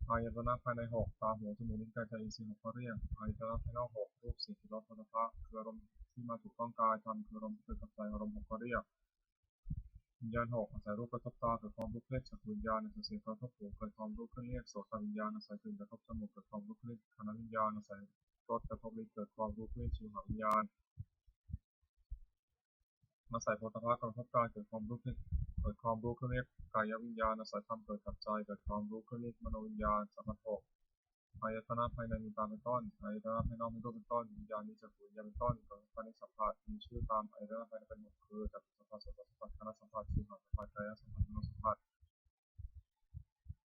ອາຍະຕະນະພາຍໃນຫົກ ຕາ ຫູ ຈະມູກ ລີ້ນ ກາຍ ໃຈ ອິນຊີ ຫົກ ຂ້ອດຮຽກ ອາຍະຕະນະພາຍນອກຫົກ ຮູບ ສຽງ ການຮ້ອງ ໂຜດຖະພະ ຄືອາລົມທີ່ມາຖືກຕ້ອງກາຍ ທຳ ຄືອາລົມທີ່ເກີດກັບໃຈ ອາລົມຫົກ ຂໍ້ຮຽກ ວິນຍານຫົກ ອາໄສຮູບກະທົບຕາ ເກີດຄວາມຮູ້ເພດ ຈັກຂຸວິນຍານ ອາໄສສຽງກະທົບຫູ ເກີດຄວາມຮູ້ເຄື່ອງຮຽກ ໂສຕະວິນຍານ ອາໄສກິ່ນກະທົບຈະມູກ ເກີດຄວາມຮູ້ເຄື່ອງຮຽກ ຄານະວິນຍານ ອາໄສລົດກະທົບລິ້ນ ເກີດຄວາມຮູ້ເຄື່ອງຮຽກ ໂສຫະວິນຍານ ອາໄສໂຜດຖະພະກະທົບກາຍ ເກີດຄວາມຮູ້ ເກີດຄວາມຮູ້ເຄື່ອງຮຽກ ກາຍະວິນຍານ ອາໄສທຳເກີດກັບໃຈ ເກີດຄວາມຮູ້ເຄື່ອງຮຽກ ມະໂນວິນຍານ ສຳຜັດຫົກ ອາຍະຕະນະພາຍໃນມີຕາເປັນຕົ້ນ ອາຍະຕະນະພາຍນອກມີຮູບເປັນຕົ້ນ ວິນຍານມີຈັກຂຸວິນຍານເປັນຕົ້ນ ກະທົບກາຍໃນສຳຜັດ ມີຊື່ຕາມອາຍະຕະນະພາຍໃນເປັນຫົກ ຄື ຈັກຂຸສຳຜັດ ໂສຕະສຳຜັດ ຄານະສຳຜັດ ຊິວຫະສຳຜັດ ກາຍະສຳຜັດ ມະໂນສຳຜັດ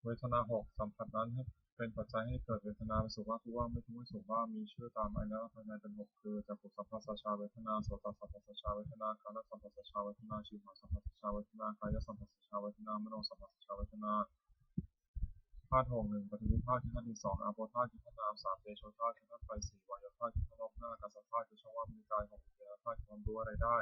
ເວທະນາຫົກ ສຳຜັດນັ້ນເປັນປັດໄຈໃຫ້ເກີດເວທະນາ ເປັນສຸກບ້າງ ທຸກບ້າງ ໄມ່ທຸກ ໄມ່ສຸກບ້າງ ມີຊື່ຕາມອາຍະຕະນະພາຍໃນເປັນຫົກ ຄື ຈັກຂຸສຳຜັດສະຊາເວທະນາ ໂສຕະສຳຜັດສະຊາເວທະນາ ຄານະສຳຜັດສະຊາເວທະນາ ຊິວຫະສຳຜັດສະຊາເວທະນາ ກາຍະສຳຜັດສະຊາເວທະນາ ມະໂນສຳຜັດສະຊາເວທະນາ ທາດຫົກ ໜຶ່ງ ປະທິວິທາດ ຄືທາດດິນ ສອງ ອາໂປທາດ ຄືທາດນ້ຳ ສາມ ເຕໂຊທາດ ຄືທາດໄຟ ສີ່ ວາໂຍທາດ ຄືທາດລົມ ຫ້າ ອາກາສະທາດ ຄືຊ່ອງວ່າງມີກາຍ ຫົກ ວິນຍານທາດ ຄືຄວາມຮູ້ອາໄລໄດ້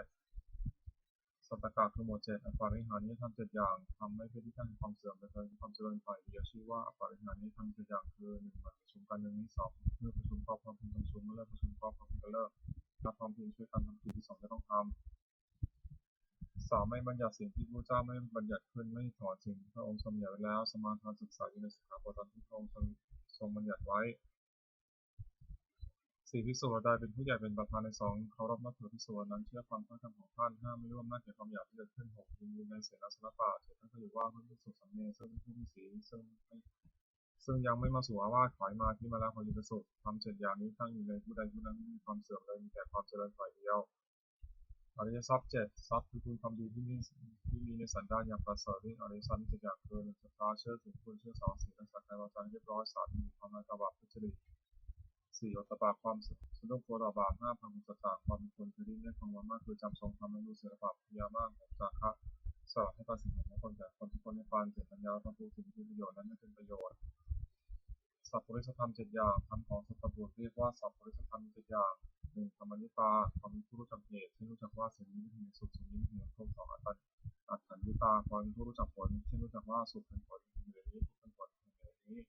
ສັດຕະກະ ຄືໝວດເຈັດ ອະປະລິຫານີຍະທຳເຈັດຢ່າງ ທຳໃຫ້ເປັນທີ່ຕັ້ງແຫ່ງຄວາມເສື່ອມ ແລະ ເກີດມີຄວາມຈະເລີນໄປ ວິຍາຊີວະ ອະປະລິຫານີຍະທຳເຈັດຢ່າງ ຄື ໜຶ່ງ ໝາຍປະຊຸມກັນ ໜຶ່ງ ມີ ສອງ ເມື່ອປະຊຸມກໍພ້ອມເພິ່ງປະຊຸມ ເມື່ອເລີກປະຊຸມກໍພ້ອມເພິ່ງກະເລີກ ຖ້າພ້ອມເພິ່ງຊ່ວຍກັນທຳກິດ ທີ່ສອງຈະຕ້ອງທຳ ສ ສາມ ໄມ່ບັນຍັດສິ່ງທີ່ພະພຸດທະເຈົ້າໄມ່ບັນຍັດຂຶ້ນ, ໄມ່ຖອນສິ່ງທີ່ພະອົງຊົງບັນຍັດໄວ້ແລ້ວ. ສະມາທານສຶກສາຢູ່ໃນສິກຂາບົດຕາມທີ່ພະອົງຊົງບັນຍັດໄວ້. ສີ່ ພິກຂຸເຫຼົ່າໃດເປັນຜູ້ໃຫຍ່ເປັນປະທານໃນສົງ ເຄົາລົບນັບຖືພິກຂຸເຫຼົ່ານັ້ນ, ເຊື່ອຟັງຖ້ອຍຄຳຂອງທ່ານ. ຫ້າ ໄມ່ລວມໜ້າແກ່ຄວາມຢາກທີ່ເກີດຂຶ້ນ. ຫົກ ຍິນດີໃນເສນາສະນະປະ ເຈັດ ທ່ານກໍຢູ່ວ່າ ພະພິກຂຸສາມເນນ ເຊິ່ງເປັນຜູ້ມີສີລ ເຊິ່ງ ເຊິ່ງຍັງໄມ່ມາສູ່ອາວາດ ຂໍໃຫ້ມາທີ່ມາແລ້ວ ຂໍຢ່າໄປສຸກ. ທຳເຈັດຢ່າງນີ້ຕັ້ງຢູ່ໃນຜູ້ໃດຜູ້ນັ້ນ ບໍ່ມີຄວາມເສື່ອມເລີຍ ມີແຕ່ຄວາມຈະເລີນຝ່າຍດຽວ. ອະລິຍະຊັບເຈັດ ຊັບຄືຄຸນຄວາມດີທີ່ມີ ທີ່ມີໃນສັນດານຢ່າງປະເສີດ. ອະລິຍະຊັບມີເຈັດຢ່າງຄື ໜຶ່ງ ສັດທາ ເຊື່ອຖືຄຸນ, ເຊື່ອສອງ ສີລ ຮັກສາກາຍວາຈາໃຫ້ຮຽບຮ້ອຍ, ສາມ ມີຄວາມງາມຕາບາບທຸດຈະລິດ, ສີ່ ໂອດຕະປະ ຄວາມສະນຸກຕົວຕໍ່ບາບ, ຫ້າ ພະຫຸສຕະ ຄວາມເປັນຄົນເຄີຍໄດ້ຍິນໄດ້ຟັງມາມາກ ຄືຈຳຊົງທຳ ແລະ ຮູ້ສິລປະ ພະຍາມາກ, ຫົກ ຈາຄະ ສະຫຼະໃຫ້ປັນສິ່ງຂອງຄົນແກ່ຄົນທຸກຄົນໃຫ້ປານ, ເຈັດ ປັນຍາ ຄວາມຮູ້ທີ່ມີປະໂຫຍດ ແລະ ໄມ່ເປັນປະໂຫຍດ. ສັບປຸລິສະທຳເຈັດຢ່າງ. ທຳຂອງສັດຕະບຸດ ເອີ້ນວ່າສັບປຸລິສະທຳມີເຈັດຢ່າງ. ໜຶ່ງ ທຳມະນິຕາ ຄວາມເປັນຜູ້ຮູ້ຈັກເຫດ ເຊັ່ນ ຮູ້ຈັກວ່າສິ່ງນີ້ເປັນເຫດສຸກ, ສິ່ງນີ້ເປັນເຫດທຸກ. ສອງ ອັດຕັນ ອັດຕັນຍຸຕາ ຄວາມເປັນຜູ້ຮູ້ຈັກຜົນ ເຊັ່ນ ຮູ້ຈັກວ່າສຸກເປັນຜົນເຫດນີ້, ທຸກເປັນຜົນເຫດນີ້.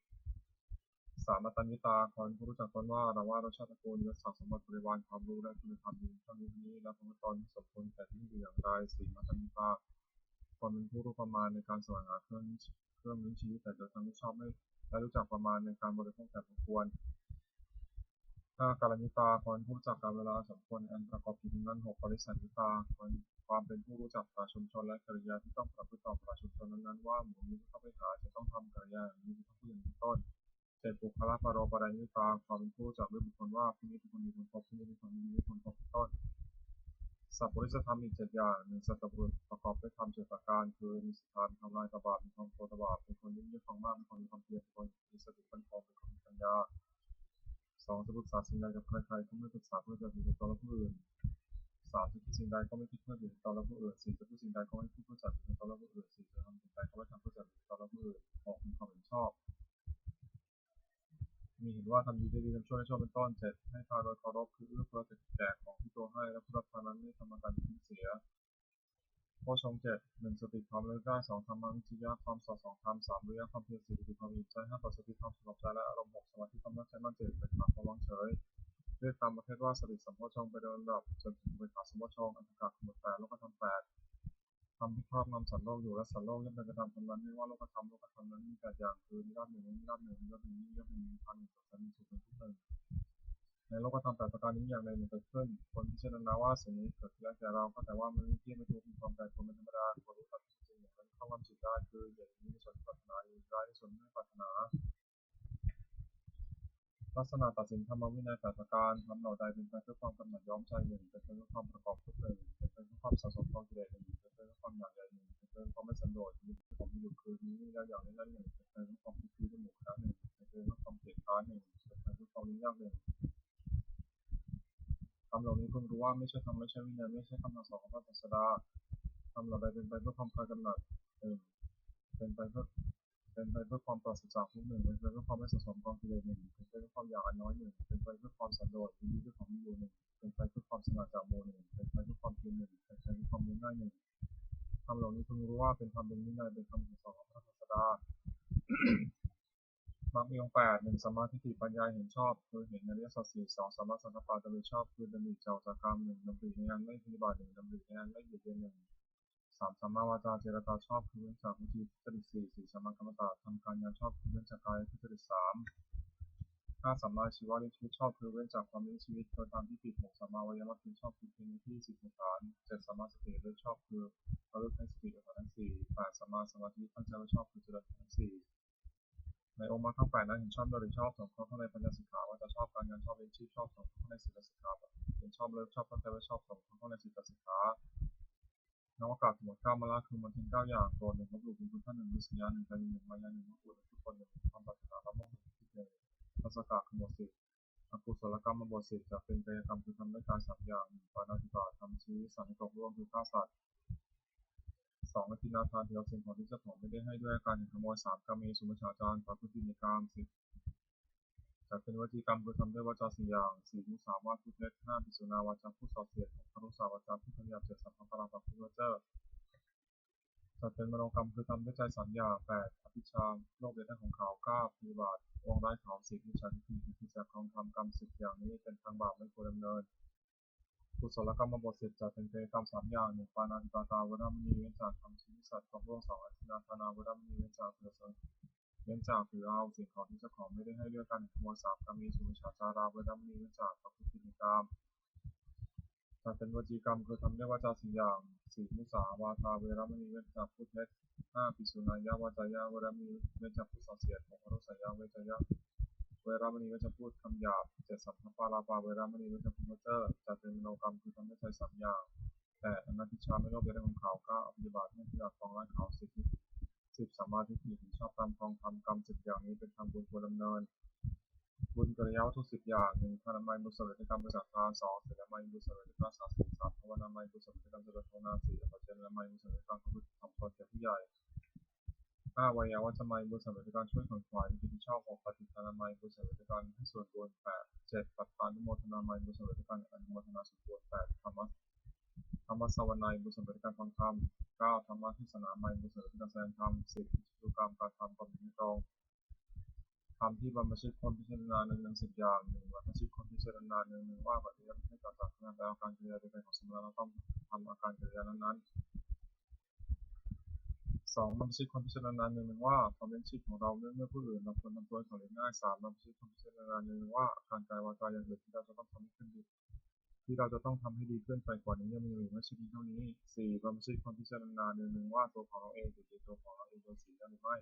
ສາມ ອະຕັນຍຸຕາ ຄວາມເປັນຜູ້ຮູ້ຈັກຕົນວ່າ ເຮົາວ່າ ລົດຊາດຕະກູນ ຍົດສັກ ສົມບັດ ບໍລິວານ ຄວາມຮູ້ ແລະ ຄຸນນະທຳດີເທົ່ານີ້ເທົ່ານີ້ ແລະ ປະພະຕນສົມຄວນແກ່ທີ່ດີຢ່າງໃດ. ສີ່ ມະຕັນຍຸຕາ ຄວາມເປັນຜູ້ຮູ້ປະມານໃນການສະແຫວງຫາເຄື່ອງ ເຄື່ອງມີຊີວິດ ແຕ່ໂດຍທັງຮູ້ຊອບ ແລະ ຮູ້ຈັກປະມານໃນການບໍລິໂພກແຕ່ພໍຄວນ. ຫ້າ ກາລະຍຸຕາ ຄວາມເປັນຜູ້ຮູ້ຈັກການເວລາອັນສົມຄວນໃນອັນປະກອບກິດນັ້ນ. ຫົກ ປະລິສັນຍຸຕາ ຄວາມເປັນຜູ້ຮູ້ຈັກປະຊາຊົນ ແລະ ກິລິຍາທີ່ຕ້ອງປະພຶດຕໍ່ປະຊາຊົນນັ້ນໆ ວ່າ ໝູ່ມີຜູ້ຕ້ອງໄປຫາ ຈະຕ້ອງທຳກິລິຍາຢ່າງນີ້ ເປັນຕົ້ນ. ເຈັດ ປຸກຄະລະປະໂຣປະໄນຍຸຕາ ຄວາມເປັນຜູ້ຮູ້ຈັກຫຼືບຸກຄົນວ່າ ຜູ້ນີ້ເປັນຄົນດີຄົນຄົບ, ຜູ້ນີ້ເປັນຄົນມີດີຄົນຄົບ ເປັນຕົ້ນ. ສັບປຸລິສະທຳອີກເຈັດຢ່າງ. ໜຶ່ງ ສັດຕະບຸດປະກອບດ້ວຍທຳເຈັດປະການ ຄື ມີສັດທາ, ມີຄວາມລາຍຕະບາບ, ມີຄວາມໂກດຕະບາບ, ເປັນຄົນຍິນດີຟັງມາກ, ເປັນຄົນມີຄວາມພຽນ, ເປັນຄົນມີສະຕິໝັ້ນຄົງ, ເປັນຄົນມີປັນຍາ. ສອງ ຈະປຶກສາສິ່ງໃດກັບໃຄໆ ກໍໄມ່ປຶກສາເພື່ອປະໂຫຍດຕົນ ແລະ ຜູ້ອື່ນ. ສາມ ຈະຄິດສິ່ງໃດກໍໄມ່ຄິດເພື່ອປະໂຫຍດຕົນ ແລະ ຜູ້ອື່ນ. ສີ່ ຈະພູດສິ່ງໃດກໍໄມ່ພູດເພື່ອປະໂຫຍດຕົນ ແລະ ຜູ້ອື່ນ. ສີ່ ຈະທຳສິ່ງໃດກໍໄມ່ທຳເພື່ອປະໂຫຍດຕົນ ແລະ ຜູ້ອື່ນ. ຫົກ ມີຄວາມເຫັນຊອບ ມີເຫັນວ່າທຳດີໄດ້ດີ, ທຳຊົ່ວໄດ້ຊົ່ວ ເປັນຕົ້ນ. ເຈັດ ໃຫ້ທ່ານເຄົາລົບ ຄືເອື້ອເຟື້ອແກ່ຂອງທີ່ຕົວໃຫ້ ແລະ ຜູ້ຮັບທານນັ້ນໄດ້ທຳມາການເປັນເສຍ. ໂພຊະງເຈັດ ໜຶ່ງ ສະຕິ ຄວາມລະລຶກໄດ້, ສອງ ທຳມະວິຈະຍະ ຄວາມສອດສ່ອງທຳ, ສາມ ວິລິຍະ ຄວາມພຽນ, ສີ່ ສະຕິ ຄວາມເຢັນໃຈ, ຫ້າ ປະສາດສະຕິ ຄວາມສະຫງົບໃຈ ແລະ ອາລົມ, ຫົກ ສະມາທິ ຄວາມຕັ້ງໃຈໝັ້ນ, ເຈັດ ອຸເບກຂາ ຄວາມວາງເສຍ. ເວທຕາມປະເພດວ່າ ສະຕິສຳໂພດຊົງໄປໂດຍລຳດັບ ຈົນເຖິງອຸເບກຂາສຳໂພດຊົງ, ອັນຕະກະຂະໝວດແປດ, ໂລກະທຳແປດ. ທຳທີ່ຄອບງຳສັດໂລກຢູ່ ແລະ ສັດໂລກຍ່ອມໄດ້ກະທຳທຳນັ້ນ ເອີ້ນວ່າໂລກະທຳ. ໂລກະທຳນັ້ນມີແປດຢ່າງ ຄື ນິລັດໜຶ່ງ, ນິລັດໜຶ່ງ, ນິລັດໜຶ່ງ, ນິລັດໜຶ່ງ, ນິພານໜຶ່ງ, ສັນຕິສຸກ ເປັນສຸກໜຶ່ງ. ໃນໂລກະທຳແປດປະການນີ້ ຢ່າງໃດໜຶ່ງເກີດຂຶ້ນ, ຄວນພິຈາລະນາວ່າສິ່ງນີ້ເກີດຂຶ້ນແລ້ວແກ່ເຮົາ, ເຂົ້າໃຈວ່າມັນມີ, ເປັນ, ມັນທຸກ, ມີຄວາມແຕກ, ຄວາມເປັນທຳມະດາ, ຄວາມຮູ້ທັນທີ່ຈິງ, ມັນຄວາມຈຳເປັນ, ຄື ຢ່າງນີ້ ມີສ່ວນທີ່ປາດຖະໜາ, ມີຮ້າຍ ມີສ່ວນທີ່ໄມ່ປາດຖະໜາ. ລັກສະນະຕັດສິນທຳມະວິໄນແປດປະການ. ທຳເຫຼົ່າໃດເປັນໄປເພື່ອຄວາມກຳໜັດຍ້ອມໃຈ? ໜຶ່ງ ເປັນໄປເພື່ອຄວາມປະກອບທຸກ. ໜຶ່ງ ເປັນໄປເພື່ອຄວາມສະສົມກອງກິເລດ. ໜຶ່ງ ເປັນໄປເພື່ອຄວາມຢາກໄດ້. ໜຶ່ງ ເປັນໄປເພື່ອຄວາມໄມ່ສັນໂດດ. ໜຶ່ງ ເປັນໄປເພື່ອຄວາມມີຢູ່ຄືນີ້ແລ້ວຢ່າງນີ້ນັ້ນ. ໜຶ່ງ ເປັນໄປເພື່ອຄວາມຄຶກຄື້ນໃນໝູ່ຄະນະ. ໜຶ່ງ ເປັນໄປເພື່ອຄວາມເກຍດຄ້ານ. ໜຶ່ງ ເປັນໄປເພື່ອຄວາມຫຍຸ້ງຍາກ. ໜຶ່ງ ທຳເຫຼົ່ານີ້ເພິ່ງຮູ້ວ່າ ໄມ່ໃຊ່ທຳ, ໄມ່ໃຊ່ວິໄນ, ໄມ່ໃຊ່ຄຳສັ່ງສອນຂອງພະສາສະດາ. ທຳເຫຼົ່າໃດເປັນໄປເພື່ອຄວາມຄາດກຳໜັດ? ໜຶ່ງ ເປັນໄປເພື່ອ ເປັນໄປເພື່ອຄວາມປາສະຈາກທຸກ. ໜຶ່ງ ເປັນໄປເພື່ອຄວາມໄມ່ສະສົມກອງກິເລດ. ໜຶ່ງ ເປັນໄປເພື່ອຄວາມຢາກອັນນ້ອຍ. ໜຶ່ງ ເປັນໄປເພື່ອຄວາມສັນໂດດ, ຍິນດີດ້ວຍຂອງມີຢູ່. ໜຶ່ງ ເປັນໄປເພື່ອຄວາມສະຫງັດຈາກໝູ່. ໜຶ່ງ ເປັນໄປເພື່ອຄວາມເພຍ. ໜຶ່ງ ເປັນໄປເພື່ອຄວາມເລີຍງ່າຍ. ໜຶ່ງ ທຳເຫຼົ່ານີ້ເພິ່ງຮູ້ວ່າ ເປັນທຳເປັນວິໄນ, ເປັນຄຳສັ່ງສອນຂອງພະສາສະດາ. ມັກມີອົງແປດ. ໜຶ່ງ ສຳມາທິດຖິ ປັນຍາເຫັນຊອບ ຄືເຫັນອະລິຍະສັດສີ່. ສອງ ສຳມາສັງກັບປະ ດຳລິຊອບ ຄືດຳລິຈາກອຸດສາຫະກຳ. ໜຶ່ງ ດຳລິໃນອັນໄມ່ພະຍາບາດ. ໜຶ່ງ ດຳລິໃນອັນໄມ່ບຽດບຽນ. ໜຶ່ງ ສາມ ສຳມາວາຈາ ເຈລະຈາຊອບ ຄືເວັ້ນຈາກວິຈີ ທຸດຈະລິດ. ສີ່ ສຳມາກັມມະຕະ ທຳການງານຊອບ ຄືເວັ້ນຈາກກາຍທຸດຈະລິດ. ສາມ ຫ້າ ສຳມາອາຊີວະ ລ້ຽງຊີວິດຊອບ ຄືເວັ້ນຈາກຄວາມລ້ຽງຊີວິດໂດຍທາງທີ່ຜິດ. ຫົກ ສຳມາວາຍາມະ ເປັນຊອບ ຄືເພຍໃນທີ່ສິດຫົກຖານ. ເຈັດ ສຳມາສະຕິ ລະລຶກຊອບ ຄືລະລຶກໃນສະຕິໂດຍຖານທັງສີ່. ແປດ ສຳມາສະມາທິ ຕັ້ງໃຈໄວ້ຊອບ ຄືຈະເລີນທັງສີ່. ໃນອົງມັກທັງແປດນັ້ນ ເຫັນຊອບ ດຳລິຊອບ ສົງເຂົ້າໃນປັນຍາສິກຂາ, ວາຈາຊອບ ການງານຊອບ, ລ້ຽງຊີບຊອບ ສົງເຂົ້າໃນສີລະສິກຂາ, ເຫັນຊອບ ລະລຶກຊອບ ຕັ້ງໃຈໄວ້ຊອບ ສົງເຂົ້າໃນສີລະສິກຂາ. ນະວະກະສະໝຸດເກົ້າ ມະລະ ຄືມອນທິນເກົ້າຢ່າງ. ໂກຣດ ໜຶ່ງ ລົບຫຼູ່ບຸນຄຸນທ່ານ. ໜຶ່ງ ລິດສະຍາ ໜຶ່ງ ກາຍ ໜຶ່ງ ມາຍາ ໜຶ່ງ ມະໂຫດ ໜຶ່ງ ທຸກຄົນ ໜຶ່ງ ຄວາມປາດຖະໜາລາມະກ ໜຶ່ງ ທິດ ໜຶ່ງ ພາສະກະ ຄືໝົດສິບ. ອະກຸສົລະກຳມະບົດສິບ ຈະເປັນກາຍກຳ ຄືທຳດ້ວຍກາຍສາມຢ່າງ. ໜຶ່ງ ປານາຕິບາດ ທຳຊີວິດສັດໃຫ້ຕົກລ່ວງ ຄືຂ້າສັດ. ສອງ ອະທິນນາທານ ຖືເອົາສິ່ງຂອງທີ່ເຈົ້າຂອງໄມ່ໄດ້ໃຫ້ດ້ວຍການຫາຂະໂມຍ. ສາມ ກາເມສຸມິດສາຈານ ປະພຶດຕິໃນກາມ. ສີ່ ຈະເປັນວະຈີກຳ ຄືທຳດ້ວຍວາຈາສີ່ຢ່າງ. ສີ່ ມຸສາວາດ ພູດເທັດ. ຫ້າ ພິກຂຸນາວາຈາ ຜູ້ສ່ອເສຍດ. ຫົກ ຄະລຸສາວາຈາ ຜູ້ຄຳຫຍາບ. ເຈັດ ສຳພັນຕະລາປະ ຜູ້ເພ້ອເຈີ້ອ. ຈະເປັນມະໂນກຳ ຄືທຳດ້ວຍໃຈສາມຢ່າງ. ແປດ ອະວິຊຊາ ໂລບເລດ ແລະ ຂອງເຂົາ. ເກົ້າ ພະຍາບາດ ປອງຮ້າຍເຂົາ. ສິບ ມິດສາທິດຖິ ຄືທີ່ຈະກະທຳກຳ. ສິບ ຢ່າງນີ້ເປັນທາງບາບ ໄມ່ຄວນດຳເນີນ. ກຸສລະກຳມະບົດສິບ ຈັດເປັນກິດຈະກຳສາມຢ່າງ: ໜຶ່ງ ປານາຕິປາຕາເວລະມະນີ ເວັ້ນຈາກທຳທີ່ສັດຕ້ອງຮ່ວງ, ສອງ ອະທິນນາທານາເວລະມະນີ ເວັ້ນຈາກຖື ເວັ້ນຈາກຖືເອົາສິ່ງຂອງທີ່ເຈົ້າຂອງໄມ່ໄດ້ໃຫ້ເລືອກການຂະໂມຍ, ສາມ ກາເມສຸມິດສາຈາລາເວລະມະນີ ເວັ້ນຈາກປະພຶດຜິດໃນກາມ. ຈັດເປັນວະຈີກຳ ຄືທຳດ້ວຍວາຈາສີ່ຢ່າງ: ສີ່ ມຸສາວາທາເວລະມະນີ ເວັ້ນຈາກພູດເທັດ, ຫ້າ ພິກຂຸນາຍະວາຈາຍະເວລະມະນີ ເວັ້ນຈາກພູດສ່ອດສຽດ, ຫົກ ມະນຸສາຍະວາຈາຍະເວລະມະນີ ເວັ້ນຈາກພູດຄຳຫຍາບ, ເຈັດ ສັນທັບປາລາປາເວລະມະນີ ເວັ້ນຈາກພູດເພ້ອເຈ້ອ. ຈັດເປັນມະໂນກຳ ຄືທຳດ້ວຍໃຈສາມຢ່າງ: ແປດ ອະນະພິດຊາ ມີໂລກເປັນເລື່ອງຂອງເຂົາ, ເກົ້າ ອະພະຍາບາດ ມີປະໂຫຍດປອງຮ້າຍເຂົາ, ສິບ ສິບ ສຳມາທິດຖິ ເຫັນຊອບຕາມຄອງທຳ, ກຳສິບຢ່າງນີ້ເປັນທາງບຸນຄວນດຳເນີນ. ບຸນກິລິຍາວັດຖຸສິບຢ່າງ: ໜຶ່ງ ທານາໄມ ບຸນສຳເລັດດ້ວຍການບໍລິຈາກທານ, ສອງ ສີລາໄມ ບຸນສຳເລັດດ້ວຍການຮັກສາສິນ, ສາມ ພາວະນາໄມ ບຸນສຳເລັດດ້ວຍການຈະເລີນພາວະນາ, ສີ່ ອະປະເຈນາໄມ ບຸນສຳເລັດດ້ວຍການປະພຶດສຳຄວນແກ່ຜູ້ໃຫຍ່, ຫ້າ ວາຍາວັດຈະໄມ ບຸນສຳເລັດດ້ວຍການຊ່ວຍຂົນຂວາຍ ມີຄວາມຮັບຜິດຊອບ, ຫົກ ປະຕິທານາໄມ ບຸນສຳເລັດດ້ວຍການໃຫ້ສ່ວນບຸນ, ແປດ ເຈັດ ປັດຕານຸໂມທະນາໄມ ບຸນສຳເລັດດ້ວຍການອະນຸໂມທະນາສ່ວນບຸນ, ແປດ ທຳມະ ທຳມະສະວະໄນ ບຸນສຳເລັດດ້ວຍການຟັງທຳ, ເກົ້າ ທຳມະເທດສະນາໄມ ບຸນສຳເລັດດ້ວຍການສະແດງທຳ, ສິບ ກິດຈະກຳ ການທຳຄວາມເຫັນໃຫ້ຕຣົງ. ທຳທີ່ບັນພະຊິດຄວນພິຈາລະນາເນືອງໆສິບຢ່າງ: ໜຶ່ງ ບັນພະຊິດຄວນພິຈາລະນາເນືອງໆວ່າ ປະຕິບັດໃຫ້ການຈາກເຄື່ອນແປອາການກິລິຍາໃດໆຂອງສຳມະນາ ແລະ ຕ້ອງທຳອາການກິລິຍານັ້ນໆ. ສອງ ບັນພະຊິດຄວນພິຈາລະນາເນືອງໆວ່າ ຄວາມເປັນຊິດຂອງເຮົາເນື່ອງດ້ວຍຜູ້ອື່ນ ເຮົາຄວນທຳຕົວເອງສຳເລັດງ່າຍ. ສາມ ບັນພະຊິດຄວນພິຈາລະນາເນືອງໆວ່າ ອາການກາຍວາຈາຢ່າງອື່ນທີ່ເຮົາຈະຕ້ອງທຳໃຫ້ຂຶ້ນ ທີ່ເຮົາຈະຕ້ອງທຳໃຫ້ດີຂຶ້ນໄປກວ່ານີ້ ຍ່ອມມີຢູ່ໃນຊີວິດເທົ່ານີ້. ສີ່ ບັນພະຊິດຄວາມພິຈາລະນາເນືອງໆວ່າ ຕົວຂອງເຮົາເອງ ຕົວຈິດຕົວຂອງເຮົາເອງ ໂດຍສິ່ງນັ້ນຫຼືໄມ່.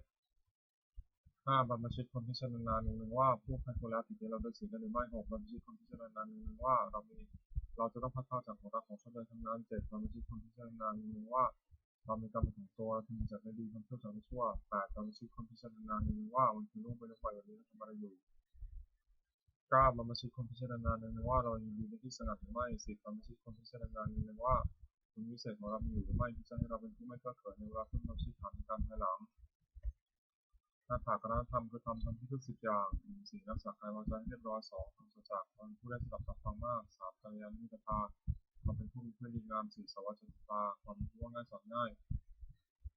ຫ້າ ບັນພະຊິດຄວາມພິຈາລະນາເນືອງໆວ່າ ຜູ້ໃຄຄວນແລ້ວຕິດໃນເຮົາໂດຍສິ່ງນັ້ນຫຼືໄມ່. ຫົກ ບັນພະຊິດຄວາມພິຈາລະນາເນືອງໆວ່າ ເຮົາມີ ເຮົາຈະຕ້ອງພັດພາກຈາກຂອງຮັກຂອງຊອບໃດທັງນັ້ນ. ເຈັດ ບັນພະຊິດຄວາມພິຈາລະນາເນືອງໆວ່າ ເຮົາມີການປະສົງຕົວ ເຮົາຈະຮູ້ຈັກໃນດີ ເຮົາຈະຮູ້ຈັກໃນຊົ່ວ. ແປດ ບັນພະຊິດຄວາມພິຈາລະນາເນືອງໆວ່າ ມັນຄືໂລກໄປລົງໄປແບບນີ້ ເຮົາທຳອາໄລຢູ່. ເກົ້າ ບັນພະຊິດຄວາມພິຈາລະນາເນືອງໆວ່ວ່າ ເຮົາຍິນດີໃນທີ່ສະຫງັດຫຼືໄມ່. ສິບ ບັນພະຊິດຄວາມພິຈາລະນາເນືອງໆວ່າ ຄຸນວິເສດຂອງເຮົາມີຢູ່ຫຼືໄມ່ ທີ່ຈະໃຫ້ເຮົາເປັນຜູ້ໄມ່ເກືອກເຂີນໃນເວລາເພິ່ນມາຊີ້ຖາມໃນການພາຍຫຼັງ. ນາຖາກະນະທຳ ຄືທຳ ທຳທີ່ຖືກສິບຢ່າງ. ໜຶ່ງ ສີລະສາກາຍວາຈາໃຫ້ຮຽບຮ້ອຍ. ສອງ ທຳສັດຈະ ຄວາມເປັນຜູ້ໄດ້ສະດັບຮັບຟັງມາກ. ສາມ ກັນຍານະມິດຕະທາ ຄວາມເປັນຜູ້ມີເພື່ອນດີງາມ. ສີ່ ສະວາຈະຕະຕາ ຄວາມເປັນຜູ້ເວົ້າງ່າຍສອນງ່າຍ.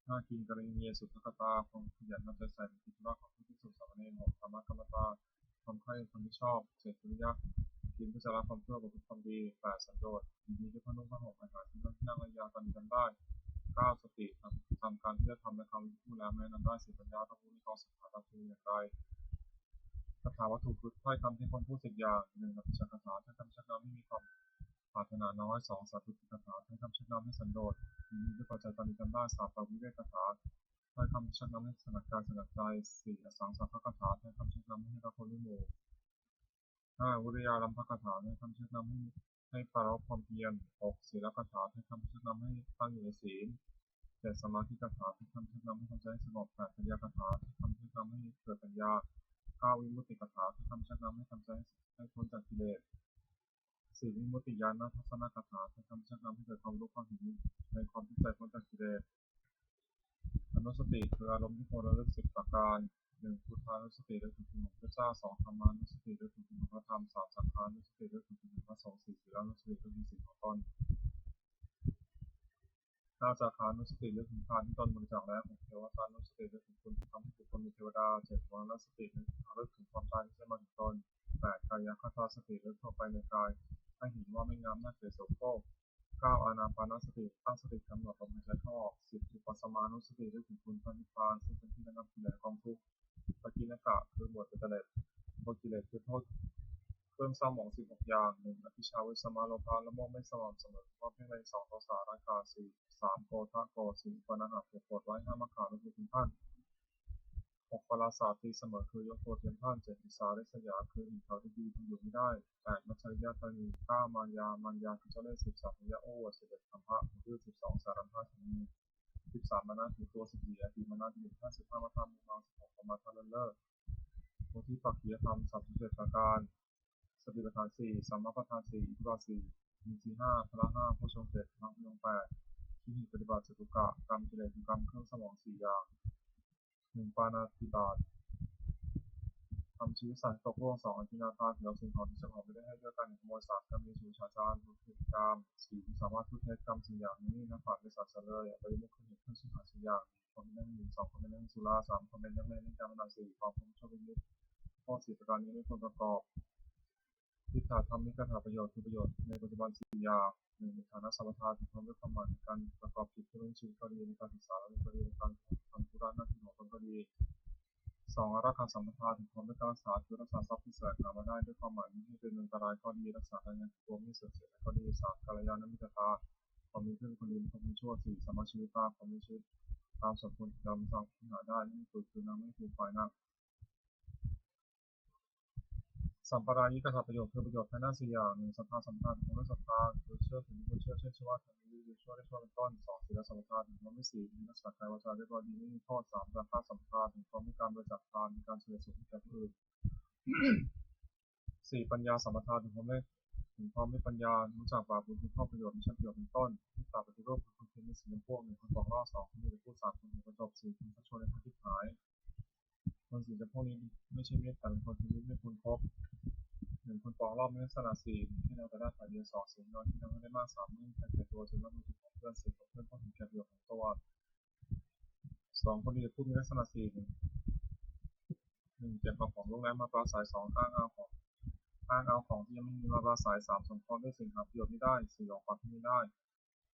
ຫ້າ ກິນກະລະຍານີ ສຸດທະກະຕາ ຄວາມຂະຫຍັນເອົາໃຈໃສ່ໃນກິດຈະວາດຂອງພິກຂຸ ສາມະເນນ. ຫົກ ທຳມະກຳມະຕາ ຄວາມໃຄ່ ຄວາມຮັບຜິດຊອບ. ເຈັດ ວິລິຍະ ກິນເພື່ອຈະລະຄວາມຊົ່ວ ປະພຶດຄວາມດີ. ແປດ ສັນໂດດ ຍິນດີດ້ວຍຜ້ານຸ່ງຜ້າຫົ່ມ ອາຫານທີ່ນັ່ງ ທີ່ນັ່ງ ແລະ ຢາຕາມທີ່ຈຳໄດ້. ເກົ້າ ສະຕິ ທຳ ທຳການທີ່ຈະທຳ ແລະ ຄຳທີ່ຈະພູດ ແລະ ແມ່ນນຳໄດ້. ສິບ ປັນຍາ ຕ້ອງຮູ້ໃນກອງສັດຖາ ວ່າຈະເປັນຢ່າງໃດ. ຄາຖາວັດຖຸ ຄືຖ້ອຍຄຳທີ່ຄວນພູດສິບຢ່າງ. ໜຶ່ງ ອະພິຊາກະຖາ ຖ້ອຍຄຳຊັກນຳໃຫ້ມີຄວາມ ປາດຖະໜານ້ອຍ. ສອງ ສາທຸດກະຖາ ຖ້ອຍຄຳຊັກນຳໃຫ້ສັນໂດດ ຍິນດີດ້ວຍປາຈະຈັຍຕາມທີ່ຈຳໄດ້. ສາມ ປະວິເວກະຖາ ຖ້ອຍຄຳຊັກນຳໃຫ້ສະຫງັດກາຍສະຫງັດໃຈ. ສີ່ ອະສັງສາພະກະຖາ ຖ້ອຍຄຳຊັກນຳໃຫ້ຮັກຄົນໃນໝູ່. ຫ້າ ວິລິຍາລັມພະກະຖາ ຖ້ອຍຄຳຊັກນຳໃຫ້ ໃຫ້ປາລະບຄວາມພຽນ. ຫົກ ສີລະກະຖາ ຖ້ອຍຄຳຊັກນຳໃຫ້ຕັ້ງຢູ່ໃນສີນ. ເຈັດ ສະມາທິກະຖາ ຖ້ອຍຄຳຊັກນຳໃຫ້ທຳໃຈໃຫ້ສະຫງົບ. ແປດ ປັນຍາກະຖາ ຖ້ອຍຄຳຊັກນຳໃຫ້ເກີດປັນຍາ. ເກົ້າ ວິມຸດຕິກະຖາ ຖ້ອຍຄຳຊັກນຳໃຫ້ທຳໃຈໃຫ້ພົ້ນຈາກກິເລດ. ສີ່ ວິມຸດຕິຍານະທັດສະນະກະຖາ ເປັນຄຳຊັກນຳໃຫ້ເກີດຄວາມຮູ້ຄວາມເຫັນໃນຄວາມທຸກໃຈພົ້ນຈາກກິເລດ. ອະນຸສະຕິ ຄືອາລົມທີ່ຄວນລະລຶກສິບປະການ. ໜຶ່ງ ພຸດທານຸສະຕິ ລະນຶກເຖິງຄຸນຂອງພະພຸດທະເຈົ້າ. ສອງ ທຳມານຸສະຕິ ລະນຶກເຖິງຄຸນຂອງພະທຳ. ສາມ ສັງຄານຸສະຕິ ລະນຶກເຖິງຄຸນຂອງພະສົງ. ສີ່ ສີລານຸສະຕິ ລະນຶກເຖິງສິນຂອງຕົນ. ຫ້າ ຈາຄານຸສະຕິ ລະນຶກເຖິງທານທີ່ຕົນບໍລິຈາກແລ້ວ. ຫົກ ເທວະຕານຸສະຕິ ລະນຶກເຖິງຄຸນທີ່ທຳໃຫ້ບຸກຄົນມີເທວະດາ. ເຈັດ ມໍລະນະສະຕິ ລະນຶກເຖິງຄວາມຕາຍທີ່ຈະມາເຖິງຕົນ. ແປດ ກາຍະຄະຕາສະຕິ ລະນຶກທົ່ວໄປໃນກາຍ ໃຫ້ເຫັນວ່າໄມ່ງາມ ໜ້າເສຍໂສໂຄກ. ເກົ້າ ອານາປານະສະຕິ ຕັ້ງສະຕິກຳນົດລົມຫາຍໃຈເຂົ້າອອກ. ສິບ ວິປັດສະມານຸສະຕິ ລະນຶກເຖິງຄຸນພະນິບພານ ເຊິ່ງເປັນທີ່ລະງັບກິເລດ ແລະ ກອງທຸກ. ປະກິນນະກະ ຄືບົດເບຕາເລັດ ບົດກິເລດ ຄືໂທດ ເຄື່ອງເສົ້າໝອງສິບຫົກຢ່າງ. ໜຶ່ງ ອະວິຊຊາ ວິສະມາ ໂລພະ ລະໂມບ ໄມ່ສະໝໍ່າສະເໝີ ຄວາມເພງແລງ. ສອງ ໂທສາ ລາຄາ. ສີ່ ສາມ ໂກທະ ໂກ ສີ່ ອຸປະນາຫະ ໂກ ໂກດໄວ້ ຫ້າ ມະຂາ ລຸດເລີກເປັນພານ. ຫົກ ປາລາສາ ຕີສະເໝີ ຄືຍົກໂທດເປັນພານ. ເຈັດ ອິດສາລິດສະຢາ ຄືເຫັນເຂົາໄດ້ດີ ທົນຢູ່ໄມ່ໄດ້. ແປດ ມັດຈະລິຍະຕານີ. ເກົ້າ ມານຍາ ມານຍາຄືເຈົ້າເລ່ຍ. ສິບ ສາພະຍະ ໂອ້ອວດ. ສິບເອັດ ຄຳພະ ຄືສິບສອງ ສາລັນພະ ຄືມີ. ສິບສາມ ມານະ ຄືຕົວ. ສິບສີ່ ອະຕິມານະ ຄືເຫັນພານ. ສິບຫ້າ ມະທະ ມຸມມາ. ສິບຫົກ ປະມາທະ ເລີນເລີກ. ໂພທິປັກຄີຍະທຳ ສາມສິບເຈັດປະການ. ສະຕິປະທານສີ່ ສຳມາປະທານສີ່ ອິດທິບາດສີ່ ອິນຊີຫ້າ ພະລະຫ້າ ໂພດຊົງເຈັດ ມັກມີອົງແປດ ທີ່ເຫັນປະຕິບັດຈະຕຸກະ ກຳກິເລດຄືກຳເຄື່ອງເສົ້າໝອງສີ່ຢ່າງ. ໜຶ່ງ ປານາຕິບາດ ທຳຊີວິດສັດໃຫ້ຕົກລ່ວງ. ສອງ ອະທິນນາທານ ຖືເອົາສິ່ງຂອງທີ່ເຈົ້າຂອງໄມ່ໄດ້ໃຫ້ເລືອກການຂະໂມຍ. ສາມ ກາເມສຸມິດສາຈານ ຄືກາມ. ສີ່ ມຸສາວາດ ພູດເທັດ. ກຳສີ່ຢ່າງນີ້ ນັກປາດໄດ້ສາບສະເລີຍ ອະບາຍມຸກ ຄືເຫດເຄື່ອງເສຍຫາຍສີ່ຢ່າງ. ໜຶ່ງ ຄວາມເປັນນັກດື່ມ. ສອງ ຄວາມເປັນນັກດື່ມສຸລາ. ສາມ ຄວາມເປັນນັກເລ່ນການພະນັນ. ສີ່ ຄວາມຄົບຊົບເປັນມິດ. ໂທດສີ່ປະການນີ້ໄມ່ຄວນປະກອບ. ທິດຖາທຳ ມີກະຖາປະໂຫຍດ ຄືປະໂຫຍດໃນປັດຈຸບັນສີ່ຢ່າງ. ໜຶ່ງ ຖານະສຳປະທາ ທີ່ພ້ອມດ້ວຍຄວາມໝາຍໃນການປະກອບກິດຈະດຳເນີນຊີວິດກໍດີ, ໃນການສຶກສາ ແລະ ກໍດີ, ໃນການທຳທຸລະໜ້າທີ່ຂອງຕົນກໍດີ. ສອງ ອາລັກຂະສຳປະທາ ທີ່ພ້ອມດ້ວຍການຮັກສາ ຄືຮັກສາຊັບທີ່ສະແຫວງຫາມາໄດ້ດ້ວຍຄວາມໝາຍ ບໍ່ໃຫ້ເປັນອັນຕະລາຍກໍດີ, ລັກສາການງານຂອງຕົວບໍ່ໃຫ້ເສື່ອມເສຍໄດ້ກໍດີ. ສາມ ກັນລະຍານະມິດຕະຕາ ຄວາມມີເພື່ອນຄົນດີ ມີຄວາມເປັນຊົ່ວ. ສີ່ ສຳມາຊີວິຕາ ຄວາມມີຊີວິດຕາມສົມຄວນ ທີ່ເຮົາສາມາດຫາໄດ້ ບໍ່ໃຫ້ເກີດຄືນນຳ ບໍ່ໃຫ້ເກີດໄປນຳ. ສຳປະດາຍິກກະຖາປະໂຫຍດ ຄືປະໂຫຍດພາຍໃນສີ່ຢ່າງ. ໜຶ່ງ ສັດທາສຳປະທາ ທີ່ພ້ອມດ້ວຍສັດທາ ຄືເຊື່ອຖືໃນບຸນ ເຊື່ອເຊັ່ນ ເຊື່ອວ່າ ມີຢູ່ ເຊື່ອດ້ວຍຊົ່ວເປັນຕົ້ນ. ສອງ ສີລະສຳປະທາ ທີ່ພ້ອມດ້ວຍສີນ ມີທັງກາຍວາຈາ ແລະ ວະຈີ ມີໂທດ. ສາມ ຈາຄະສຳປະທາ ທີ່ພ້ອມດ້ວຍການບໍລິຈາກທານ ມີການຊ່ວຍເຫຼືອສຸກໃຫ້ແກ່ຜູ້ອື່ນ. ສີ່ ປັນຍາສຳປະທາ ທີ່ພ້ອມດ້ວຍ ທີ່ພ້ອມດ້ວຍປັນຍາ ຮູ້ຈັກບາບບຸນ ຮູ້ຊອບປະໂຫຍດ ມີໃຊ້ປະໂຫຍດເປັນຕົ້ນ. ເມດຕາປະຕິຮູບ ຄືຄົນທີ່ມີສີ່ຈຳພວກ. ໜຶ່ງ ຄົນປອງລອບ. ສອງ ຄົນມີແຕ່ຜູ້. ສາມ ຄົນຫູປະຈົບ. ສີ່ ຄົນຊັກຊວນໃຫ້ຄົນທິບຫາຍ. ຄົນສີ່ຈຳພວກນີ້ ໄມ່ໃຊ່ເມດຕາ ເປັນຄົນທີ່ມີເມດຄຸນຄົບ. ໜຶ່ງ ຄົນປອງລອບ ມີລັກສະນະສີ່ ໜຶ່ງ ຄິດເອົາແຕ່ໄດ້ຝ່າຍດຽວ. ສອງ ເສຍເວລາ ຄິດເອົາໃຫ້ໄດ້ມາກ. ສາມ ມີນິສັຍແກ່ຕົວ ຈົນລະເມີສິດຂອງເພື່ອນ. ສີ່ ເປັນເພື່ອນຄວາມເຫັນແກ່ປະໂຫຍດຂອງຕົວ. ສອງ ຄົນດີ ຜູ້ມີລັກສະນະສີ່ ໜຶ່ງ ໜຶ່ງ ເກັບເອົາຂອງໂລກແລ້ວມາປາໄສ. ສອງ ອ້າງເອົາຂອງ ອ້າງເອົາຂອງທີ່ຍັງມີມາປາໄສ. ສາມ ສົມຄອນດ້ວຍສິ່ງຫາປະໂຫຍດມິໄດ້. ສີ່ ອອກປາກທີ່ມີໄດ້.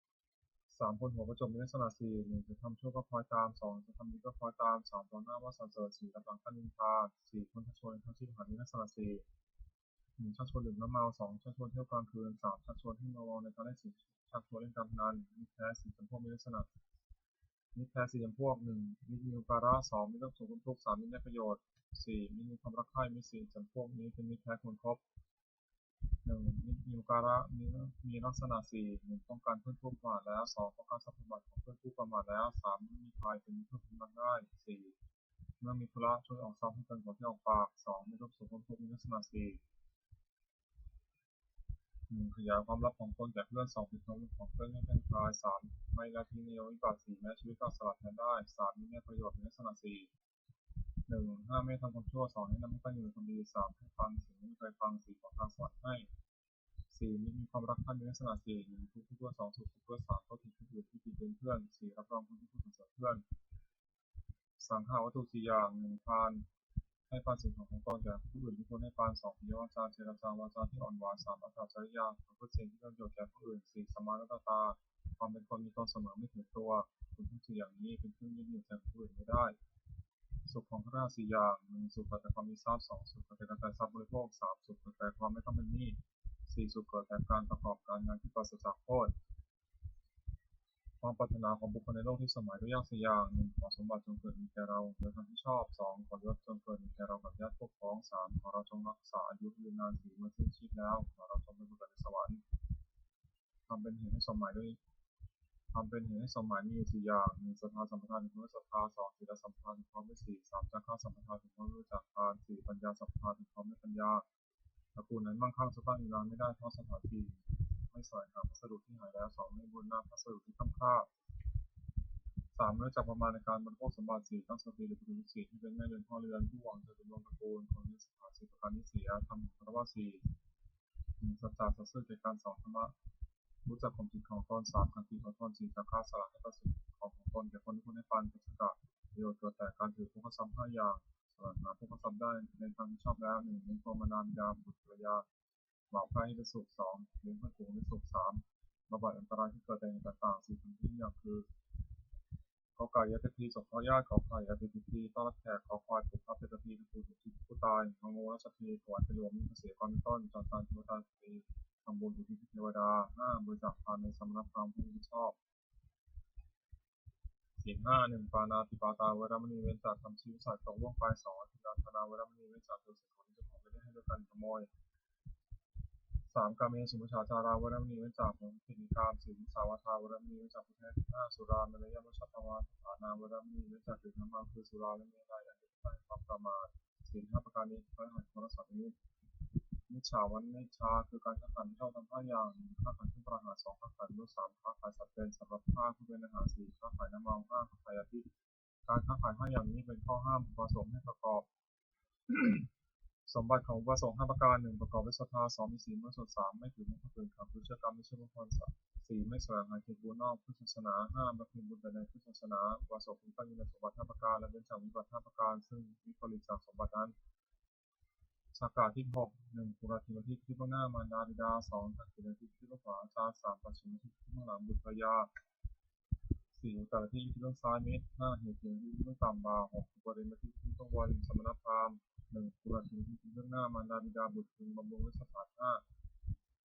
ສາມ ຄົນຫົວປະຈົບ ມີລັກສະນະສີ່ ໜຶ່ງ ຈະທຳຊົ່ວກໍຄອຍຕາມ. ສອງ ຈະທຳດີກໍຄອຍຕາມ. ສາມ ຕໍ່ໜ້າວ່າສັນເສີນ. ສີ່ ຮັບຫຼັງຄັນນິນທາ. ສີ່ ຄົນຊັກຊວນໃຫ້ເຂົ້າຊິບຫາ ມີລັກສະນະສີ່ ໜຶ່ງ ຊັກຊວນດື່ມນ້ຳເມົາ. ສອງ ຊັກຊວນທ່ຽວກາງຄືນ. ສາມ ຊັກຊວນໃຫ້ເມົາເມົາໃນການຫຼິ້ນສີ ຊັກຊວນຫຼິ້ນການພະນັນ. ມິດແທ້ສີ່ຈຳພວກ ມີລັກສະນະ ມິດແທ້ສີ່ຈຳພວກ. ໜຶ່ງ ມິດມີອຸປະກາລະ. ສອງ ມິດລົບສົມຄົນທຸກ. ສາມ ມິດໄດ້ປະໂຫຍດ. ສີ່ ມິດມີຄວາມຮັກໃຄ່. ມິດສີ່ຈຳພວກນີ້ເປັນມິດແທ້ຄວນຄົບ. ໜຶ່ງ ມີ ມີອຸປະກາລະ ມີ ມີລັກສະນະສີ່ ໜຶ່ງ ປ້ອງກັນເພື່ອນຮ່ວມປະມາດແລ້ວ. ສອງ ປ້ອງກັນຊັບສົມບັດຂອງເພື່ອນຜູ້ປະມາດແລ້ວ. ສາມ ມີໄພເປັນມິດເພື່ອຜູ້ມັກງ່າຍ. ສີ່ ເມື່ອມີທຸລະ ຊ່ວຍອອກຊັບໃຫ້ເກີນກວ່າທີ່ອອກປາກ. ສອງ ມີລົບສົມຄົນທຸກ ມີລັກສະນະສີ່ ໜຶ່ງ ຂະຫຍາຍຄວາມລັບຂອງຕົນແກ່ເພື່ອນ. ສອງ ປິດຄວາມລັບຂອງເພື່ອນໃຫ້ແຜ່ນຂະຫຍາຍ. ສາມ ໄມ່ລະຖິ້ງໃນຍາມວິບັດ. ສີ່ ແມ້ຊີວິດກໍສະຫຼະແທນໄດ້. ສາມ ມີແມ່ປະໂຫຍດ ມີລັກສະນະສີ່ ໜຶ່ງ ຫ້າມແມ່ທຳຄວາມຊົ່ວ. ສອງ ແນະນຳໃຫ້ຕັ້ງຢູ່ໃນຄວາມດີ. ສາມ ໃຫ້ຟັງສິ່ງທີ່ບໍ່ເຄີຍຟັງ. ສີ່ ຂໍທາງສະຫວັນໃຫ້. ສີ່ ມີຄວາມຮັກໃຄ່ ມີລັກສະນະສີ່ ໜຶ່ງ ທຸກເພື່ອສອງ ສຸກເພື່ອສາມ ເຂົ້າເຖິງຜູ້ອື່ນ ຜູ້ທີ່ເປັນເພື່ອນ. ສີ່ ຮັບຮອງຄົນທີ່ຜູ້ສັນເສີນເພື່ອນ. ສັງຫະວັດຖຸສີ່ຢ່າງ. ໜຶ່ງ ປານ ໃຫ້ປານສິ່ງຂອງຂອງຕົນແກ່ຜູ້ອື່ນທີ່ຄວນໃຫ້ປານ. ສອງ ປິຍະວາຈາ ເຈລະຈາ ວາຈາທີ່ອ່ອນຫວານ. ສາມ ອັດຕະຈະລິຍາ ປະພຶດສິ່ງທີ່ເປັນປະໂຫຍດແກ່ຜູ້ອື່ນ. ສີ່ ສະມານະຕະຕາ ຄວາມເປັນຄົນມີຕົນສະເໝີ ໄມ່ຖືກຕົວ. ຄຸນທັງສີ່ຢ່າງນີ້ເປັນເຄື່ອງຍຶດເໜືອວໃຈຂອງຜູ້ອື່ນໄວ້ໄດ້. ສຸກຂອງພັດທະນາສີ່ຢ່າງ. ໜຶ່ງ ສຸກເກີດຈາກຄວາມມີຊັບ. ສອງ ສຸກເກີດຈາກການໄດ້ຊັບບໍລິໂພກ. ສາມ ສຸກເກີດຈາກຄວາມໄມ່ຕ້ອງເປັນໜີ້. ສີ່ ສຸກເກີດຈາກການປະກອບການງານທີ່ປາສະຈາກໂທດ. ຄວາມປາດຖະໜາຂອງບຸກຄົນໃນໂລກທີ່ສົມໝາຍດ້ວຍຍາກສີ່ຢ່າງ. ໜຶ່ງ ຂໍສົມບັດຈົ່ງເກີດມີແກ່ເຮົາໂດຍການທີ່ຊອບ. ສອງ ຂໍຍົດຈົ່ງເກີດມີແກ່ເຮົາກັບຍາດປົກຄອງ. ສາມ ຂໍເຮົາຈົ່ງຮັກສາອາຍຸຍືນນານສີມາສິ້ນຊີບແລ້ວ. ຂໍເຮົາຈົ່ງໄດ້ບັງເກີດໃນສະຫວັນ. ຄຳເປັນເຫດໃຫ້ສົມໝາຍດ້ວຍ ຄຳເປັນເຫດໃຫ້ສົມໝາຍມີຢູ່ສີ່ຢ່າງ. ໜຶ່ງ ສັດທາສຳປະທາ ທີ່ພ້ອມດ້ວຍສັດທາ. ສອງ ສີລະສຳປະທາ ທີ່ພ້ອມດ້ວຍສີນ. ສາມ ຈາຄະສຳປະທາ ທີ່ພ້ອມດ້ວຍຈາຄະ. ສີ່ ປັນຍາສຳປະທາ ທີ່ພ້ອມດ້ວຍປັນຍາ. ຕະກູນອັນໝັ້ງຄັ່ງສະຕັ້ງຢູ່ນານໄມ່ໄດ້ ເພາະສະຖານທີ່ໄມ່ສະແຫວງຫາພັດສະດຸທີ່ຫາຍແລ້ວ. ສອງ ມີບຸນນຳພັດສະດຸທີ່ຄ້ຳຄ່າ. ສາມ ຮູ້ຈັກປະມານໃນການບໍລິໂພກສົມບັດ. ສີ່ ຕັ້ງສະຕິ ຫຼື ປະຕິຮູບສີນ ໃຫ້ເປັນແມ່ເຮືອນພໍ່ເຮືອນ ຜູ້ຫວັງຈະດຳລົງຕະກູນ ຄວນມີສະຖານສີ່ປະການນີ້ເສຍ. ທຳມະວັດສີ່ ໜຶ່ງ ສັດຈະ ສັດຊື່ແກ່ກັນ. ສອງ ທຳມະ ຮູ້ຈັກຄວາມຈິງຂອງຕົນ. ສາມ ຂັນຕິ ອົດທົນ. ສີ່ ຈາຄະ ສະຫຼະໃຫ້ປານສິ່ງຂອງຂອງຕົນແກ່ຄົນທີ່ຄວນໃຫ້ປານ. ປັດຈະກະ ປະໂຫຍດເກີດແຕ່ການຖືກໂພຄະຊັບຫ້າຢ່າງ. ສະແຫວງຫາໂພຄະຊັບໄດ້ໃນທາງທີ່ຊອບແລ້ວ. ໜຶ່ງ ລ້ຽງພໍ່ມານາບິດາບຸດພັນລະຍາ ບ່າວໃພ້ໃຫ້ເປັນສຸກ. ສອງ ລ້ຽງເພື່ອນຝູງໃຫ້ເປັນສຸກ. ສາມ ບຳບັດອັນຕະລາຍທີ່ເກີດຈາກເຫດຕ່າງໆ. ສີ່ ຄຳທີ່ຍາກຄື ກ ໄກ່ ຍາດຕິດພີ ສົງເຄາະຍາດ. ຂ ໄຂ່ ອາຕິດພິທີ ຕ້ອນຮັບແຂກ. ຄ ຄວາຍ ປູກຝັງເປັນພິທີ ທຳບຸນອຸທິດຜູ້ຕາຍ. ງ ງ ລາຊະພິທີ ຖວາຍເປັນຫຼວງມີພະເສກອນເປັນຕົ້ນ. ຈ ຈານ ເທວະດາ ທຳບຸນອຸທິດໃຫ້ເທວະດາ. ຫ້າ ບໍລິຈາກທານໃນສະມະນະພາບຜູ້ຮັບຜິດຊອບ. ສິນຫ້າ ໜຶ່ງ ປານາຕິປາຕາ ເວລະມະນີ ເວັ້ນຈາກກາມາສຸມິດສາ ຕົກລ່ວງໄປ. ສອງ ອະທິນນາທານາ ເວລະມະນີ ເວັ້ນຈາກໂຈນ ສິ່ງຂອງທີ່ເຈົ້າຂອງໄດ້ໃຫ້ດ້ວຍການຂະໂມຍ. ສາມ ກາເມສຸມິດສາຈາລາ ເວລະມະນີ ເວັ້ນຈາກເລື່ອງຜິດໃນກາມ. ສີ່ ມຸສາວາທາ ເວລະມະນີ ເວັ້ນຈາກຜູ້ແທ້. ຫ້າ ສຸລາເມລະຍະມັດຊະປະມາທະຖານາ ເວລະມະນີ ເວັ້ນຈາກດື່ມນ້ຳເມົາ ຄືສຸລາ ແລະ ເມໄລ ອັນເປັນທີ່ຕັ້ງແຫ່ງຄວາມປະໝາດ. ສິນຫ້າປະການນີ້ ເພື່ອໃຫ້ຄົນຮັກສາມີ ມິດສາວານິດຊາ ຄືການຄ້າຂາຍບໍ່ຊອບທຳຫ້າຢ່າງ. ໜຶ່ງ ຄ້າຂາຍເຄື່ອງປະຫານ. ສອງ ຄ້າຂາຍມະນຸດ. ສາມ ຄ້າຂາຍສັດເປັນສຳລັບຂ້າຜູ້ເປັນອາຫານ. ສີ່ ຄ້າຂາຍນ້ຳເມົາ. ຫ້າ ຄ້າຂາຍຍາພິດ. ການຄ້າຂາຍຫ້າຢ່າງນີ້ເປັນຂໍ້ຫ້າມອຸບາສົກໃຫ້ປະກອບ. ສົມບັດຂອງອຸບາສົກຫ້າປະການ. ໜຶ່ງ ປະກອບດ້ວຍສັດທາ. ສອງ ມີສີນບໍລິສຸດ. ສາມ ໄມ່ຖືກມົງຄະຄືນຂັງຄືເຊື່ອກຳ ໄມ່ເຊື່ອມົງຄອນ. ສາມ ສີ່ ໄມ່ສະແຫວງຫາເຂດບຸນນອກພຸດທະສາສະໜາ. ຫ້າ ບຳເພັນບຸນແຕ່ໃນພຸດທະສາສະໜາ. ອຸບາສົກຜູ້ຕັ້ງຢູ່ໃນສົມບັດຫ້າປະການ ແລະ ເວັ້ນຈາກວິບັດຫ້າປະການ ຊຶ່ງວິປະລິດຈາກສົມບັດນັ້ນ. ສາກາທິດຫົກ ໜຶ່ງ ກຸລະທິດທິດເບື້ອງໜ້າມານດາບິດາ, ສອງ ທັກຂິນທິດທິດເບື້ອງຂວາອາຈານ, ສາມ ປັດສະມທິດທິດເບື້ອງຫຼັງບຸດພະຍາ, ສີ່ ອຸດຕະລະທິດທິດເບື້ອງຊ້າຍມິດ, ຫ້າ ເຫດເຂດທິດທິດເບື້ອງຕ່ຳບ່າ, ຫົກ ອຸປະລິມທິດທິດເບື້ອງບົນສະມະນະພາມ, ໜຶ່ງ ກຸລະທິດທິດເບື້ອງໜ້າມານດາບິດາ, ບຸດເພິ່ງບຳລຸງລາຊະຖານ, ຫ້າ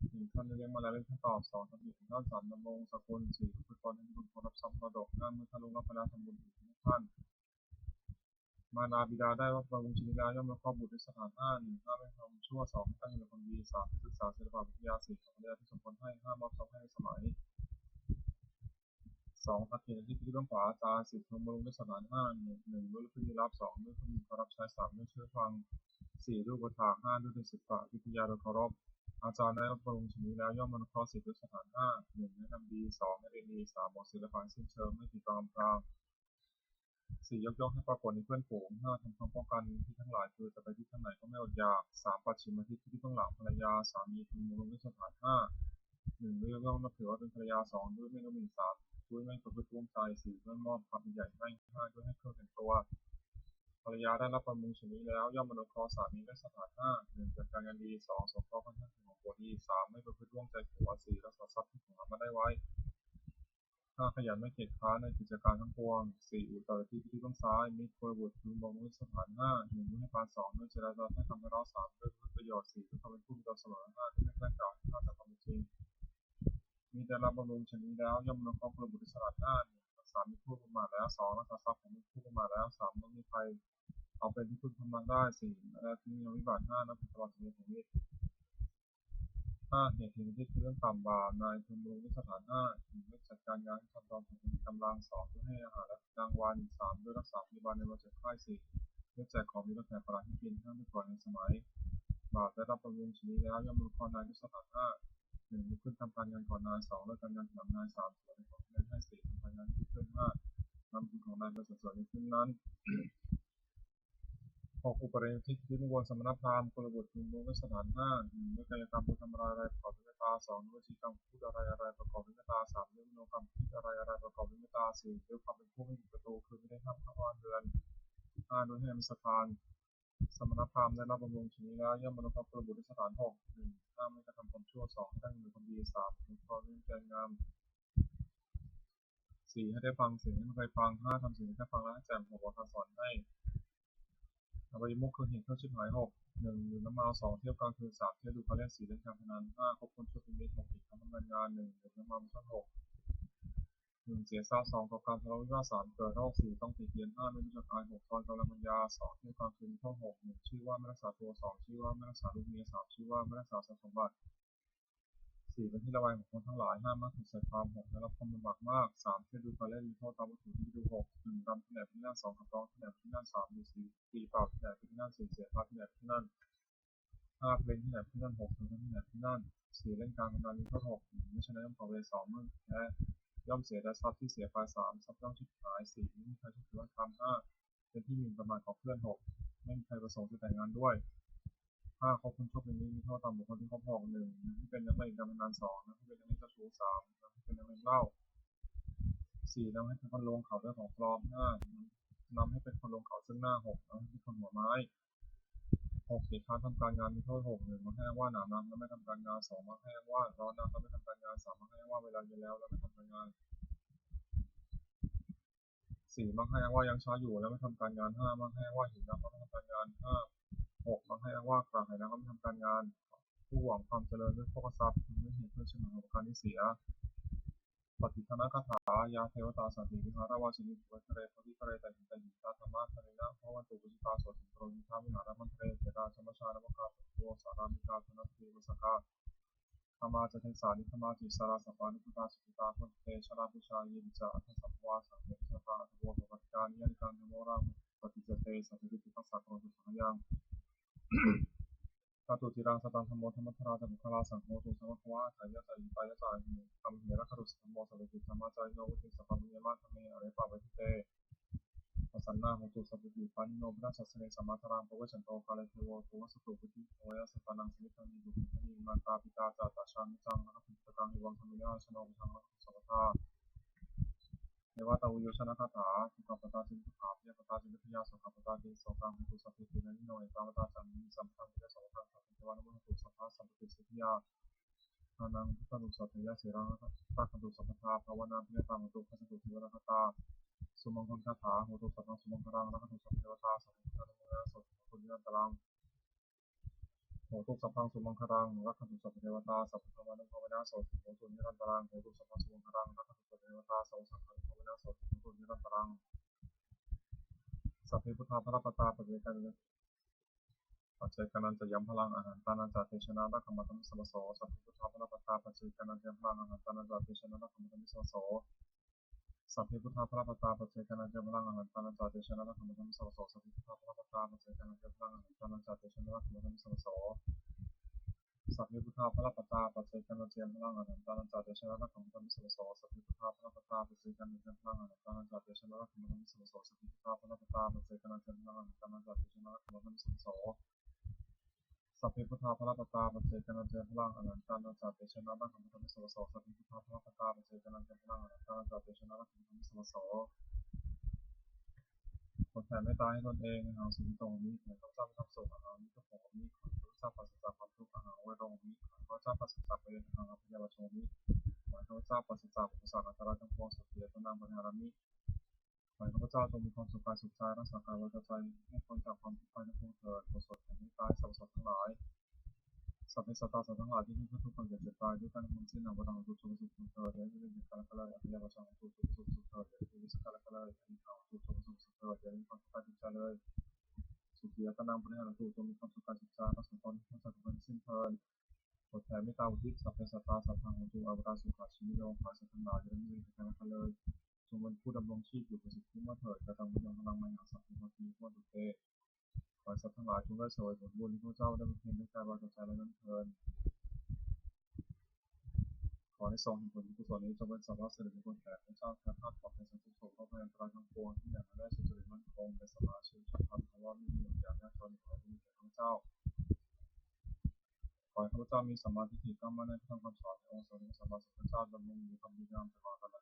ເຫັນຄຳເລີຍງມາແລ້ວເລີຍຄຳຕອບ, ສອງ ທຳເຫດເຫັນທ່ານ, ສາມ ດຳລົງສະກຸນ, ສີ່ ອຸປະກອນໃຫ້ບຸກຄົນຮັບຊອບມໍລະດົກ, ຫ້າ ເມື່ອທ່ານລ່ວງລັບໄປແລ້ວທຳບຸນອີກໃຫ້ທ່ານ. ມານດາບິດາໄດ້ຮັບບຳລຸງຊະນິດແລ້ວ ຍ່ອມອະນຸເຄາະບຸດດ້ວຍສະຖານ ຫ້າ ໜຶ່ງ ຫ້າມໃຫ້ທຳຊົ່ວ, ສອງ ໃຫ້ຕັ້ງຢູ່ໃນຄວາມດີ, ສາມ ໃຫ້ສຶກສາສິລະປະວິທະຍາ, ສີ່ ສອນປະລິຍາທີ່ສົມຄວນໃຫ້, ຫ້າ ມອບຊອບໃຫ້ສະໄໝ, ສອງ ທັກຂິນທິດທິດເບື້ອງຂວາອາຈານ, ສີ່ ເພິ່ງບຳລຸງດ້ວຍສະຖານ ຫ້າ ໜຶ່ງ ດ້ວຍລະພິນີລັບ, ສອງ ດ້ວຍຄວາມດີຄວາມຮັບໃຊ້, ສາມ ດ້ວຍເຊື່ອຟັງ, ສີ່ ດ້ວຍອຸປະຖາກ, ຫ້າ ດ້ວຍເດຊະປະວິທະຍາໂດຍເຄົາລົບ. ອາຈານໄດ້ຮັບບຳລຸງຊະນິດແລ້ວ ຍ່ອມອະນຸເຄາະສິດດ້ວຍສະຖານ ຫ້າ ໜຶ່ງ ແນະນຳດີ, ສອງ ໃຫ້ເລດດີ, ສາມ ບອກສິດລະປະໃຫ້ສິ້ນເຊີງ, ໃຫ້ຕີກອງອຳພາງ, ສີ່ ຍົກຍ້ອງໃຫ້ປາກົດໃນເພື່ອນຝູງ, ຫ້າ ທຳຄວາມປ້ອງກັນທີ່ທັງຫຼາຍ ຄືຈະໄປທີ່ທາງໃດກໍໄມ່ອົດຢາກ, ສາມ ປັດສະມທິດທີ່ເບື້ອງຫຼັງພະລະຍາ, ສາມີ, ເພິ່ງບຳລຸງດ້ວຍສະຖານ ຫ້າ ໜຶ່ງ ດ້ວຍຍົກຍ້ອງນັບຖືວ່າເປັນພະລະຍາ, ສອງ ດ້ວຍໄມ່ດູໝິ່ນ, ສາມ ດ້ວຍໄມ່ປະພຶດລ່ວງໃຈ, ສີ່ ດ້ວຍມອບຄວາມເປັນໃຫຍ່ໃຫ້, ຫ້າ ດ້ວຍໃຫ້ເຄື່ອງແຕ່ງຕົວ. ພະລະຍາໄດ້ຮັບບຳລຸງຊະນິດແລ້ວ ຍ່ອມອະນຸເຄາະສາມີດ້ວຍສະຖານ ຫ້າ ໜຶ່ງ ຈັດການງານດີ, ສອງ ສົງເຄາະການຮັກຂອງຜົວດີ, ສາມ ໄມ່ປະພຶດລ່ວງໃຈຜົວ, ສີ່ ຮັກສາຊັບທີ່ຜົວຫາມາໄດ້ໄວ້, ຫ້າ ຂະຫຍັນໄມ່ຂຽນຄ້ານໃນກິດຈະການທັງປວງ, ສີ່ ອຸດຕະລະທິດທີ່ເບື້ອງຊ້າຍ, ມີກຸລະບຸດເພິ່ງບຳລຸງສະຖານ ຫ້າ ໜຶ່ງ ບໍ່ໃຫ້ປານ, ສອງ ດ້ວຍຈິດອາສາໃຫ້ຄຳໃຫ້ເຮົາ, ສາມ ດ້ວຍເພື່ອປະໂຫຍດ, ສີ່ ດ້ວຍຄວາມເປັນຜູ້ມີຕໍ່ສະເໝີ, ຫ້າ ດ້ວຍແມ່ນແຈ້ງກ່າວໃຫ້ເຮົາຈາກຄວາມເປັນຈິງ. ມີໄດ້ຮັບບຳລຸງຊະນິດແລ້ວ ຍ່ອມອະນຸເຄາະກຸລະບຸດດ້ວຍສະຖານ ຫ້າ ໜຶ່ງ ຮັກສາມິດຜູ້ປະໝາດແລ້ວ, ສອງ ຮັກສາຊັບຂອງມິດຜູ້ປະໝາດແລ້ວ, ສາມ ບໍ່ມີໃຜເອົາເປັນທີ່ເພິ່ງພຳນັກໄດ້, ສີ່ ແລະ ທີ່ມີອາວິບາດ, ຫ້າ ນັບຖືຕະຫຼອດສະເໜ່ຫອງມິດ. ຫ້າ ເຫດເຫັນທີ່ເລື່ອງຕ່ຳບາບ, ນາຍເພິ່ງບຳລຸງດ້ວຍສະຖານ ຫ້າ ໜຶ່ງ ໄດ້ຈັດການງານໃຫ້ຂັ້ນຕອນຂອງຜູ້ມີກຳລັງ, ສອງ ດ້ວຍໃຫ້ອາຫານແລະ ກາງວັນ, ສາມ ດ້ວຍຮັກສາພະຍາບານໃນເວລາເຈັບໄຂ້, ສີ່ ດ້ວຍແຈກຂອງດີແລະແຂກປະຫຼາດໃຫ້ກິນ, ຫ້າ ດ້ວຍກວດໃຫ້ສະໄໝ, ບາບໄດ້ຮັບບຳລຸງຊະນິດແລ້ວ ຍ່ອມອະນຸເຄາະນາຍດ້ວຍສະຖານ ຫ້າ ໜຶ່ງ ລຸກຂຶ້ນທຳການງານກ່ອນນາຍ, ສອງ ເລີກການງານຖອຍຫຼັງນາຍ, ສາມ ສວຍໃນຂອງແມ່ນໃຫ້, ສີ່ ທຳການງານໃຫ້ດີຂຶ້ນ, ຫ້າ ນຳຄຸນຂອງນາຍໄປສັນເສີນໃນຄືນນັ້ນ. ຫົກ ອຸປະລິມທິດທິດເບື້ອງບົນສະມະນະພາມ, ກຸລະບຸດເພິ່ງບຳລຸງດ້ວຍສະຖານ ຫ້າ ໜຶ່ງ ດ້ວຍກາຍະກຳບໍ່ທຳອາລາຍອາລັຍປະກອບດ້ວຍເມດຕາ, ສອງ ດ້ວຍວະຈີກຳຄູດອາລາຍອາລັຍປະກອບດ້ວຍເມດຕາ, ສາມ ດ້ວຍມະໂນກຳຄິດອາລາຍອາລັຍປະກອບດ້ວຍເມດຕາ, ສີ່ ດ້ວຍຄວາມເປັນຜູ້ບໍ່ມີປະຕູ ຄືມີແຕ່ຖ້ຳຂ້າງບ້ານເຮືອນ, ຫ້າ ດ້ວຍແຮມສະຖານ ສະມະນະພາມໄດ້ຮັບບຳລຸງຊະນິດແລ້ວ ຍ່ອມອະນຸເຄາະກຸລະບຸດດ້ວຍສະຖານ ຫົກ ໜຶ່ງ ຫ້າມໃຫ້ກະທຳຄວາມຊົ່ວ, ສອງ ໃຫ້ຕັ້ງຢູ່ໃນຄວາມດີ, ສາມ ອະນຸເຄາະໃຫ້ແຈ້ງງາມ, ສີ່ ໃຫ້ໄດ້ຟັງສິ່ງທີ່ບໍ່ເຄີຍຟັງ, ຫ້າ ທຳສິ່ງທີ່ໄດ້ຟັງແລ້ວໃຫ້ແຈ່ມ, ຫົກ ບອກການສອນໃຫ້ອະໄບຍະມຸກຄືເຫດເຄື່ອງຊິບຫາຍ, ຫົກ ໜຶ່ງ ດື່ມນ້ຳເມົາ, ສອງ ທ່ຽວກາງຄືນ, ສາມ ທ່ຽວດູ່ມເພາະເລດ, ສີ່ ຫຼິ້ນການພະນັນ, ຫ້າ ຄົບຄົນຊົ່ວເປັນມິດ, ຫົກ ເຮັດການທຳການງານ, ໜຶ່ງ ດື່ມນ້ຳເມົາເປັນຕົ້ນ, ຫົກ ໜຶ່ງ ເສຍຊາດ, ສອງ ກໍ່ການທະເລາະວິວາດ, ສາມ ເກີດໂລກ, ສີ່ ຕ້ອງຕີກຽນ, ຫ້າ ແມ່ນຮູ້ຈັກອາຍ, ຫົກ ຊ່ອຍກຳລັງປັນຍາ, ສອງ ທ່ຽວກາງຄືນ, ໂທດ ຫົກ ໜຶ່ງ ຊື່ວ່າໄມ່ຮັກສາຕົວ, ສອງ ຊື່ວ່າໄມ່ຮັກສາລູກເມຍ, ສາມ ຊື່ວ່າໄມ່ຮັກສາຊັບສົມບັດ, ສີ່ ເປັນທີ່ລະແວງຂອງຄົນທັງຫຼາຍ, ຫ້າ ມັກຖືກໃສ່ຄວາມ, ຫົກ ໄດ້ຮັບຄວາມລຳບາກມາກ, ສາມ ເຮັດດູການແລະມີໂທດຕາມວັດຖຸທີ່ໄດ້ດູ, ຫົກ ໜຶ່ງ ດຳທີ່ແຫຼບທີ່ນັ້ນ, ສອງ ຂັບຮ້ອງທີ່ແຫຼບທີ່ນັ້ນ, ສາມ ດູດສີ ຕີເປົ່າທີ່ແຫຼບທີ່ນັ້ນ, ສີ່ ເສຍພາທີ່ແຫຼບທີ່ນັ້ນ, ຫ້າ ເພລງທີ່ແຫຼບທີ່ນັ້ນ, ຫົກ ເທິງທີ່ແຫຼບທີ່ນັ້ນ, ສີ່ ຫຼິ້ນການພະນັນມີໂທດ, ຫົກ ໜຶ່ງ ໄດ້ຊະນະຍ່ອມກອບເວ, ສອງ ເມື່ອແພ້ຍ່ອມເສຍໄດ້ຊັບທີ່ເສຍໄປ, ສາມ ຊັບຍ່ອມສູນຫາຍ, ສີ່ ມີໃຜຖືກຖືວ່າທຳ, ຫ້າ ເປັນທີ່ໝິ່ນປະໝາດຂອງເພື່ອນ, ຫົກ ແມ່ນໃຜປະສົງຈະແຕ່ງງານດ້ວຍ, ຫ້າ ຄົບຄົນຊົ່ວເປັນມິດ, ມີໂທດຕາມບຸກຄົນທີ່ຄົບ, ຫົກ ໜຶ່ງ ນຳໃຫ້ເປັນນັກຫຼິ້ນການພະນັນ, ສອງ ນຳໃຫ້ເປັນນັກເລງເຈົ້າຊູ້, ສາມ ນຳໃຫ້ເປັນນັກເລງເຫຼົ້າ, ສີ່ ນຳໃຫ້ເປັນຄົນລົງເຂົາເລື່ອງຂອງປອມ, ຫ້າ ນຳໃຫ້ເປັນຄົນລົງເຂົາເຊິ່ງໜ້າ, ຫົກ ນຳໃຫ້ເປັນຄົນຫົວໄມ້, ຫົກ ຂີ້ຄ້ານທຳການງານ ມີໂທດ, ຫົກ ໜຶ່ງ ມັກໃຫ້ອ້າງວ່າໜາວນັກ ແລະ ໄມ່ທຳການງານ, ສອງ ມັກໃຫ້ອ້າງວ່າຮ້ອນນັກ ແລະ ໄມ່ທຳການງານ, ສາມ ມັກໃຫ້ອ້າງວ່າເວລາເຢັນແລ້ວ ແລະ ໄມ່ທຳການງານ, ສີ່ ມັກໃຫ້ອ້າງວ່າຍັງຊ້າຢູ່ ແລະ ໄມ່ທຳການງານ, ຫ້າ ມັກໃຫ້ອ້າງວ່າຫິວໜັກ ແລະ ໄມ່ທຳການງານ, ຫ້າ ຫົກ ມັກໃຫ້ອ້າງວ່າກະຫາຍໜັກ ແລະ ໄມ່ທຳການງານ. ຜູ້ຫວັງຄວາມຈະເລີນດ້ວຍໂພຄະຊັບ ເປັນເຫດເພື່ອຊະນອງໃຫ້ປະການນີ້ເສຍ. ປະຕິທານະຄາຖາ, ຢາເທວະຕາ ສັນຕິວິຫາຣະວາສິນີ ສຸວັດເທ ໂພທິຄະເລ ຈະຫິ ຈະຫິຕາ ທຳມະທາເນນະ ພະວັນຕຸ ປະສິດຕາ ໂສຕິ ປະໂລມິທາ ວິຫາຣະມັນທະເລ ເຖຣາ ຈະມະຊາ ນະວະກາ ພະຄະໂຕ ສາລາມິກາ ຈະນະທະເທວະສະກາ ທຳມາ ຈະເທສາ ນິທຳມາ ຕິສະລາ ສະປານຸປຸດຕາ ສຸກິຕາ ໂພຊະເຕ ຊະລາປູຊາ ເຢ ປັນຈະ ອັດຖະສຳພະວາ ສັງເຂ ປັດສະຕາ ອັດຖະໂວ ພະວັດກາ ນິຍານິກາ ທຳໂມ ຣາ ປະຕິດຈະເຕ ສັດຖະວິ ຕິປັດສະ ໂກຣທະ ສະຫະຍັງ. ທາຕຸ ທີລັງ ສະຕັງ ທຳໂມ ທຳມັດທະຣາ ຈະ ປຸກຄະລາ ສັງໂຄ ຕຸ ສະພະຄະວາ ອັດຖາຍະ ຈະ ຫິຕາຍະ ຈະ ອາຍຸ ຄຳເຫລະຄະຕຸ ສັງໂມ ສະເວ ຕິ ທຳມາ ຈາຍິໂນ ວຸດຕິ ສະພາ ຍະມະ ທຳເມ ອະເລ ປະ ເວ ທິ ເຕ ປະ ສັນນາ ໂຫຕຸ ສັນຕິ ປານິໂນ ພຸດທະສາສະເນ ສະມາທາລັງ ປະເວ ສັນໂຕ ກາເລ ເທໂວ ໂກ ວັດສະຕຸ ປະຕິ ເພ ຍະ ສັດຕານັງ ສະມິດທັງ ເນ ຕຸ ເມ ທະ ເນ ມາຕາ ປິຕາ ຈາ ຕະ ຊາ ນິ ຈັງ ລັກຂະ ເປັນ ສະ ກັງ ເອ ວັງ ທຳ ເມ ຍະ ຣາ ຊະ ໂນ ປະ ທັງ ລັກຂະ ສະ ວັດ ທາ ເທວະຕາວະໂຍຊະນະຄາຖາ ສຸຂະປະຕາ ຈິງຄະຖາ ພະຍາປະຕາ ຈິງວິທະຍາ ໂສກະປະຕາ ຈິງໂສກັງ ໂຫຕຸ ສັບເພ ທີນະ ນິໂນ ເອຕາມະຕາ ຈັນ ສັມພະທັງ ເທວະ ສະວະທັງ ສັບເພ ເທວານຸໂມ ໂຫຕຸ ສັບພະ ສັບພະ ຕິສະທິຍາ ທານັງ ພັດທະຕຸ ສັບເພຍະ ສີລັງ ຮັກຂັນຕຸ ສັບພະທາ ພາວະນາ ພິຍະຕາ ໂຫຕຸ ພັດທະຕຸ ເທວະລະກະຕາ ສຸມັງຄະລັງຄາຖາ ໂຫຕຸ ສັບພັງ ສຸມັງຄະລັງ ຮັກຂັນຕຸ ສັບເພ ເທວະຕາ ສັບເພ ພຸດທານຸໂມມະນາ ໂສ ໂຫຕຸ ນິລັນຕະລັງ ໂຫຕຸ ສັບພັງ ສຸມັງຄະລັງ ຮັກຂັນຕຸ ສັບເພ ເທວະຕາ ສັບພະທຳມານຸພາເວນາ ໂສ ໂຫຕຸ ນິລັນຕະລັງ ໂຫຕຸ ສັບພັງ ສຸມັງຄະລັງ ຮັກຂັນຕຸ ສັບເພ ເທວະຕາ ໂສ ສັງຄານຸພາເວນາ ໂສ ໂຫຕຸ ນິລັນຕະລັງ ສັບເພ ພຸດທາ ພະລະປະຕາ ປັດເຈກາ ປັດເຈການັນຈະຍັມພະລັງ ອະຫັນຕານັນຈະ ເຕຊະນາ ລັກຂະມັນຕະມິ ສະວະໂສ ສັບເພ ພຸດທາ ພະລະປະຕາ ປັດເຈການັນຈະຍັມພະລັງ ອະຫັນຕານັນຈະ ເຕຊະນາ ລັກຂະມັນຕະມິ ສະວະໂສ ສັບເພ ພຸດທາ ພະລະປະຕາ ປັດເຈການັນຈະຍັມພະລັງ ອະຫັນຕານັນຈະ ເຕຊະນາ ລັກຂະມັນຕະມິ ສະວະໂສ ສັບເພ ພຸດທາ ພະລະປະຕາ ປັດເຈການັນຈະຍັມພະລັງ ອະຫັນຕານັນຈະ ເຕຊະນາ ລັກຂະມັນຕະມິ ສະວະໂສ ສັບເພ ພຸດທາ ພະລະປະຕາ ປັດເຈການັນຈະຍັມພະລັງ ອະຫັນຕານັນຈະ ເຕຊະນາ ລັກຂະມັນຕະມິ ສະວະໂສ ສັບເພ ພຸດທາ ພະລະປະຕາ ປັດເຈການັນຈະຍັມພະລັງ ອະຫັນຕານັນຈະ ເຕຊະນາ ລັກຂະມັນຕະມິ ສະວະໂສ ສັບເພ ພຸດທາ ພະລະປະຕາ ປັດເຈການັນຈະຍັມພະລັງ ອະຫັນຕານັນຈະ ເຕຊະນາ ລັກຂະມັນຕະມິ ສະວະໂສ ສັບເພ ພຸດທາ ພະລະປະຕາ ປັດເຈການັນຈະຍັມພະລັງ ອະຫັນຕານັນຈະ ເຕຊະນາ ລັກຂະມັນຕະມິ ສະວະໂສ ສັບເພ ພຸດທາ ພະລະປະຕາ ປັດເຈການັນຈະຍັມພະລັງ ອະຫັນຕານັນຈະ ເຕຊະນາ ລັກຂະມັນຕະມິ ສະວະໂສ ຜົນແຜ່ເມດຕາໃຫ້ຕົນເອງ ໃຫ້ຫ່າງສຸກຈະມີ ໃຫ້ຂ້າພະເຈົ້າມີຄວາມສຸກ ໃຫ້ຫ່າງມີທຸກຄົນມີ ຂໍໃຫ້ຂ້າພະເຈົ້າປາສະຈາກຄວາມທຸກ ໃຫ້ຫ່າງເວທະມີ ຂໍໃຫ້ຂ້າພະເຈົ້າປາສະຈາກເວນ ໃຫ້ຫ່າງອາພະຍາດໂຮຄມີ ຂໍໃຫ້ຂ້າພະເຈົ້າປາສະຈາກອຸປະສັກອັນຕະລາຍທັງປວງ ສຸຂິ ອັດຕະນັງ ບໍລິຫາຣະມິ ຂໍໃຫ້ຂ້າພະເຈົ້າຈົ່ງມີຄວາມສຸກກາຍສຸກໃຈ ຮັກສາກາຍວາຈາໃຈ ໃຫ້ພົ້ນຈາກຄວາມທຸກໄພທັງປວງເທີ້ນ. ບົດສວດແຜ່ເມດຕາໃຫ້ສັບພະສັດທັງຫຼາຍ ສັບເພສັດຕາສັດທັງຫຼາຍທີ່ມີຄວາມທຸກຄວາມເຈັບເຈັບຕາຍດ້ວຍກັນທັງສິ້ນ ໃຫ້ບໍ່ຕ້ອງທຸກໂສກໂສກໂສກເຂີດ ຢ່າໄດ້ມີເວນເວລາກັນແລະເລີຍ ຢ່າໄດ້ມີຄາລະກັນເລີຍ ຢ່າໄດ້ມີຄາລະກັນເລີຍ ຢ່າໄດ້ມີສຸກກາລະກັນເລີຍ ຢ່າໄດ້ມີຄາລະກັນເລີຍ ຢ່າໄດ້ມີຄວາມທຸກກາຍທຸກໃຈເລີຍ ສຸຂິ ອັດຕະນັງ ບໍລິຫາຣະຕຸ ຈົ່ງມີຄວາມສຸກກາຍສຸກໃຈ ຮັກສາຕົນ ຮັກສາທຸກຄົນທັງສິ້ນເທີ້ນ. ບົດແຜ່ເມດຕາອຸທິດ ສັບເພສັດຕາ ສັບພັງ ໂຫຕຸ ອາວະຕາ ສຸຂາ ຊີວິໂນ ຂໍໃຫ້ສັດທັງຫຼາຍ ຢ່າໄດ້ມີເວນເວລາກັນແລະເລີຍ ຈົ່ງເປັນຜູ້ດຳລົງຊີບຢູ່ປະສິດທິເມື່ອເທີ້ນ ກະຕັງບຸນຍັງພະລັງ ມະຫັງສັບເພ ພະວັດຕິ ວິໂມດຕຸເຕ ຂໍໃຫ້ສັດທັງຫຼາຍຈົ່ງໄດ້ສວຍຜົນບຸນທີ່ພວກເຈົ້າໄດ້ບຳເພັນດ້ວຍກາຍວາຈາໃຈແລະນຳເທີ້ນ. ຂໍໃຫ້ສອງຜົນບຸນກຸສົນນີ້ຈົ່ງເປັນສາລະສິລິມຸງຄຸນແກ່ພວກເຈົ້າ ແຄວຄາດປອດໄພຈາກທຸກໂສກໂລກ ໄພອັນຕະລາຍທັງປວງ ທີ່ຢ່າງໃດໄດ້ສຸຈະລິດໝັ້ນຄົງ ເປັນສະຫຼາຊີວິດ ສັບພັງ ພະວັດຕິ ຢູ່ຢ່າງຍາກຈົນ ຂໍໃຫ້ມີແກ່ພວກເຈົ້າ. ຂໍໃຫ້ຂ້າພະເຈົ້າມີສຳມາທິດຖິ ຕັ້ງໝັ້ນໃນພະທຳຄຳສອນແຫ່ງອົງສົມເດັດພະສຳມາສຳພຸດທະເຈົ້າ ດຳລົງຢູ່ກັບດີງາມຕະຫຼອດການ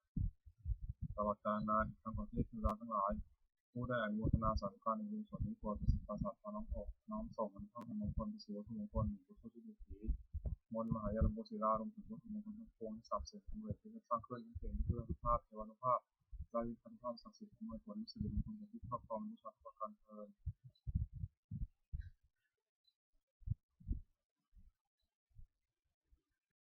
ຕະຫຼອດການນານ. ຂ້າພະເຈົ້າເທວະເທວະດາທັງຫຼາຍ ຜູ້ໄດ້ອະນຸໂມທະນາສາທຸການໃນບຸນກຸສົນນີ້ ໂປດປະສິດປາສາດພານຳອອກ ນຳສົ່ງນຳພາພະມຸງຄຸນ ປະສິດວັດຖຸມຸງຄຸນ ບຸດທຸກທິດວິຖີ ມົນມະຫາຍາລະບົດສີລາ ລວມເຖິງວັດຖຸມຸງຄຸນທັງປວງ ທີ່ສັກສິດສຳເລັດ ທີ່ໄດ້ສ້າງຂຶ້ນ ໃຫ້ເປັນເພື່ອອານຸພາບ ເທວານຸພາບ ລະວິພານຸພາບສັກສິດ ອຳນວຍຜົນສິລິມຸງຄຸນ ແກ່ຜູ້ຄອບຄອງບູຊາ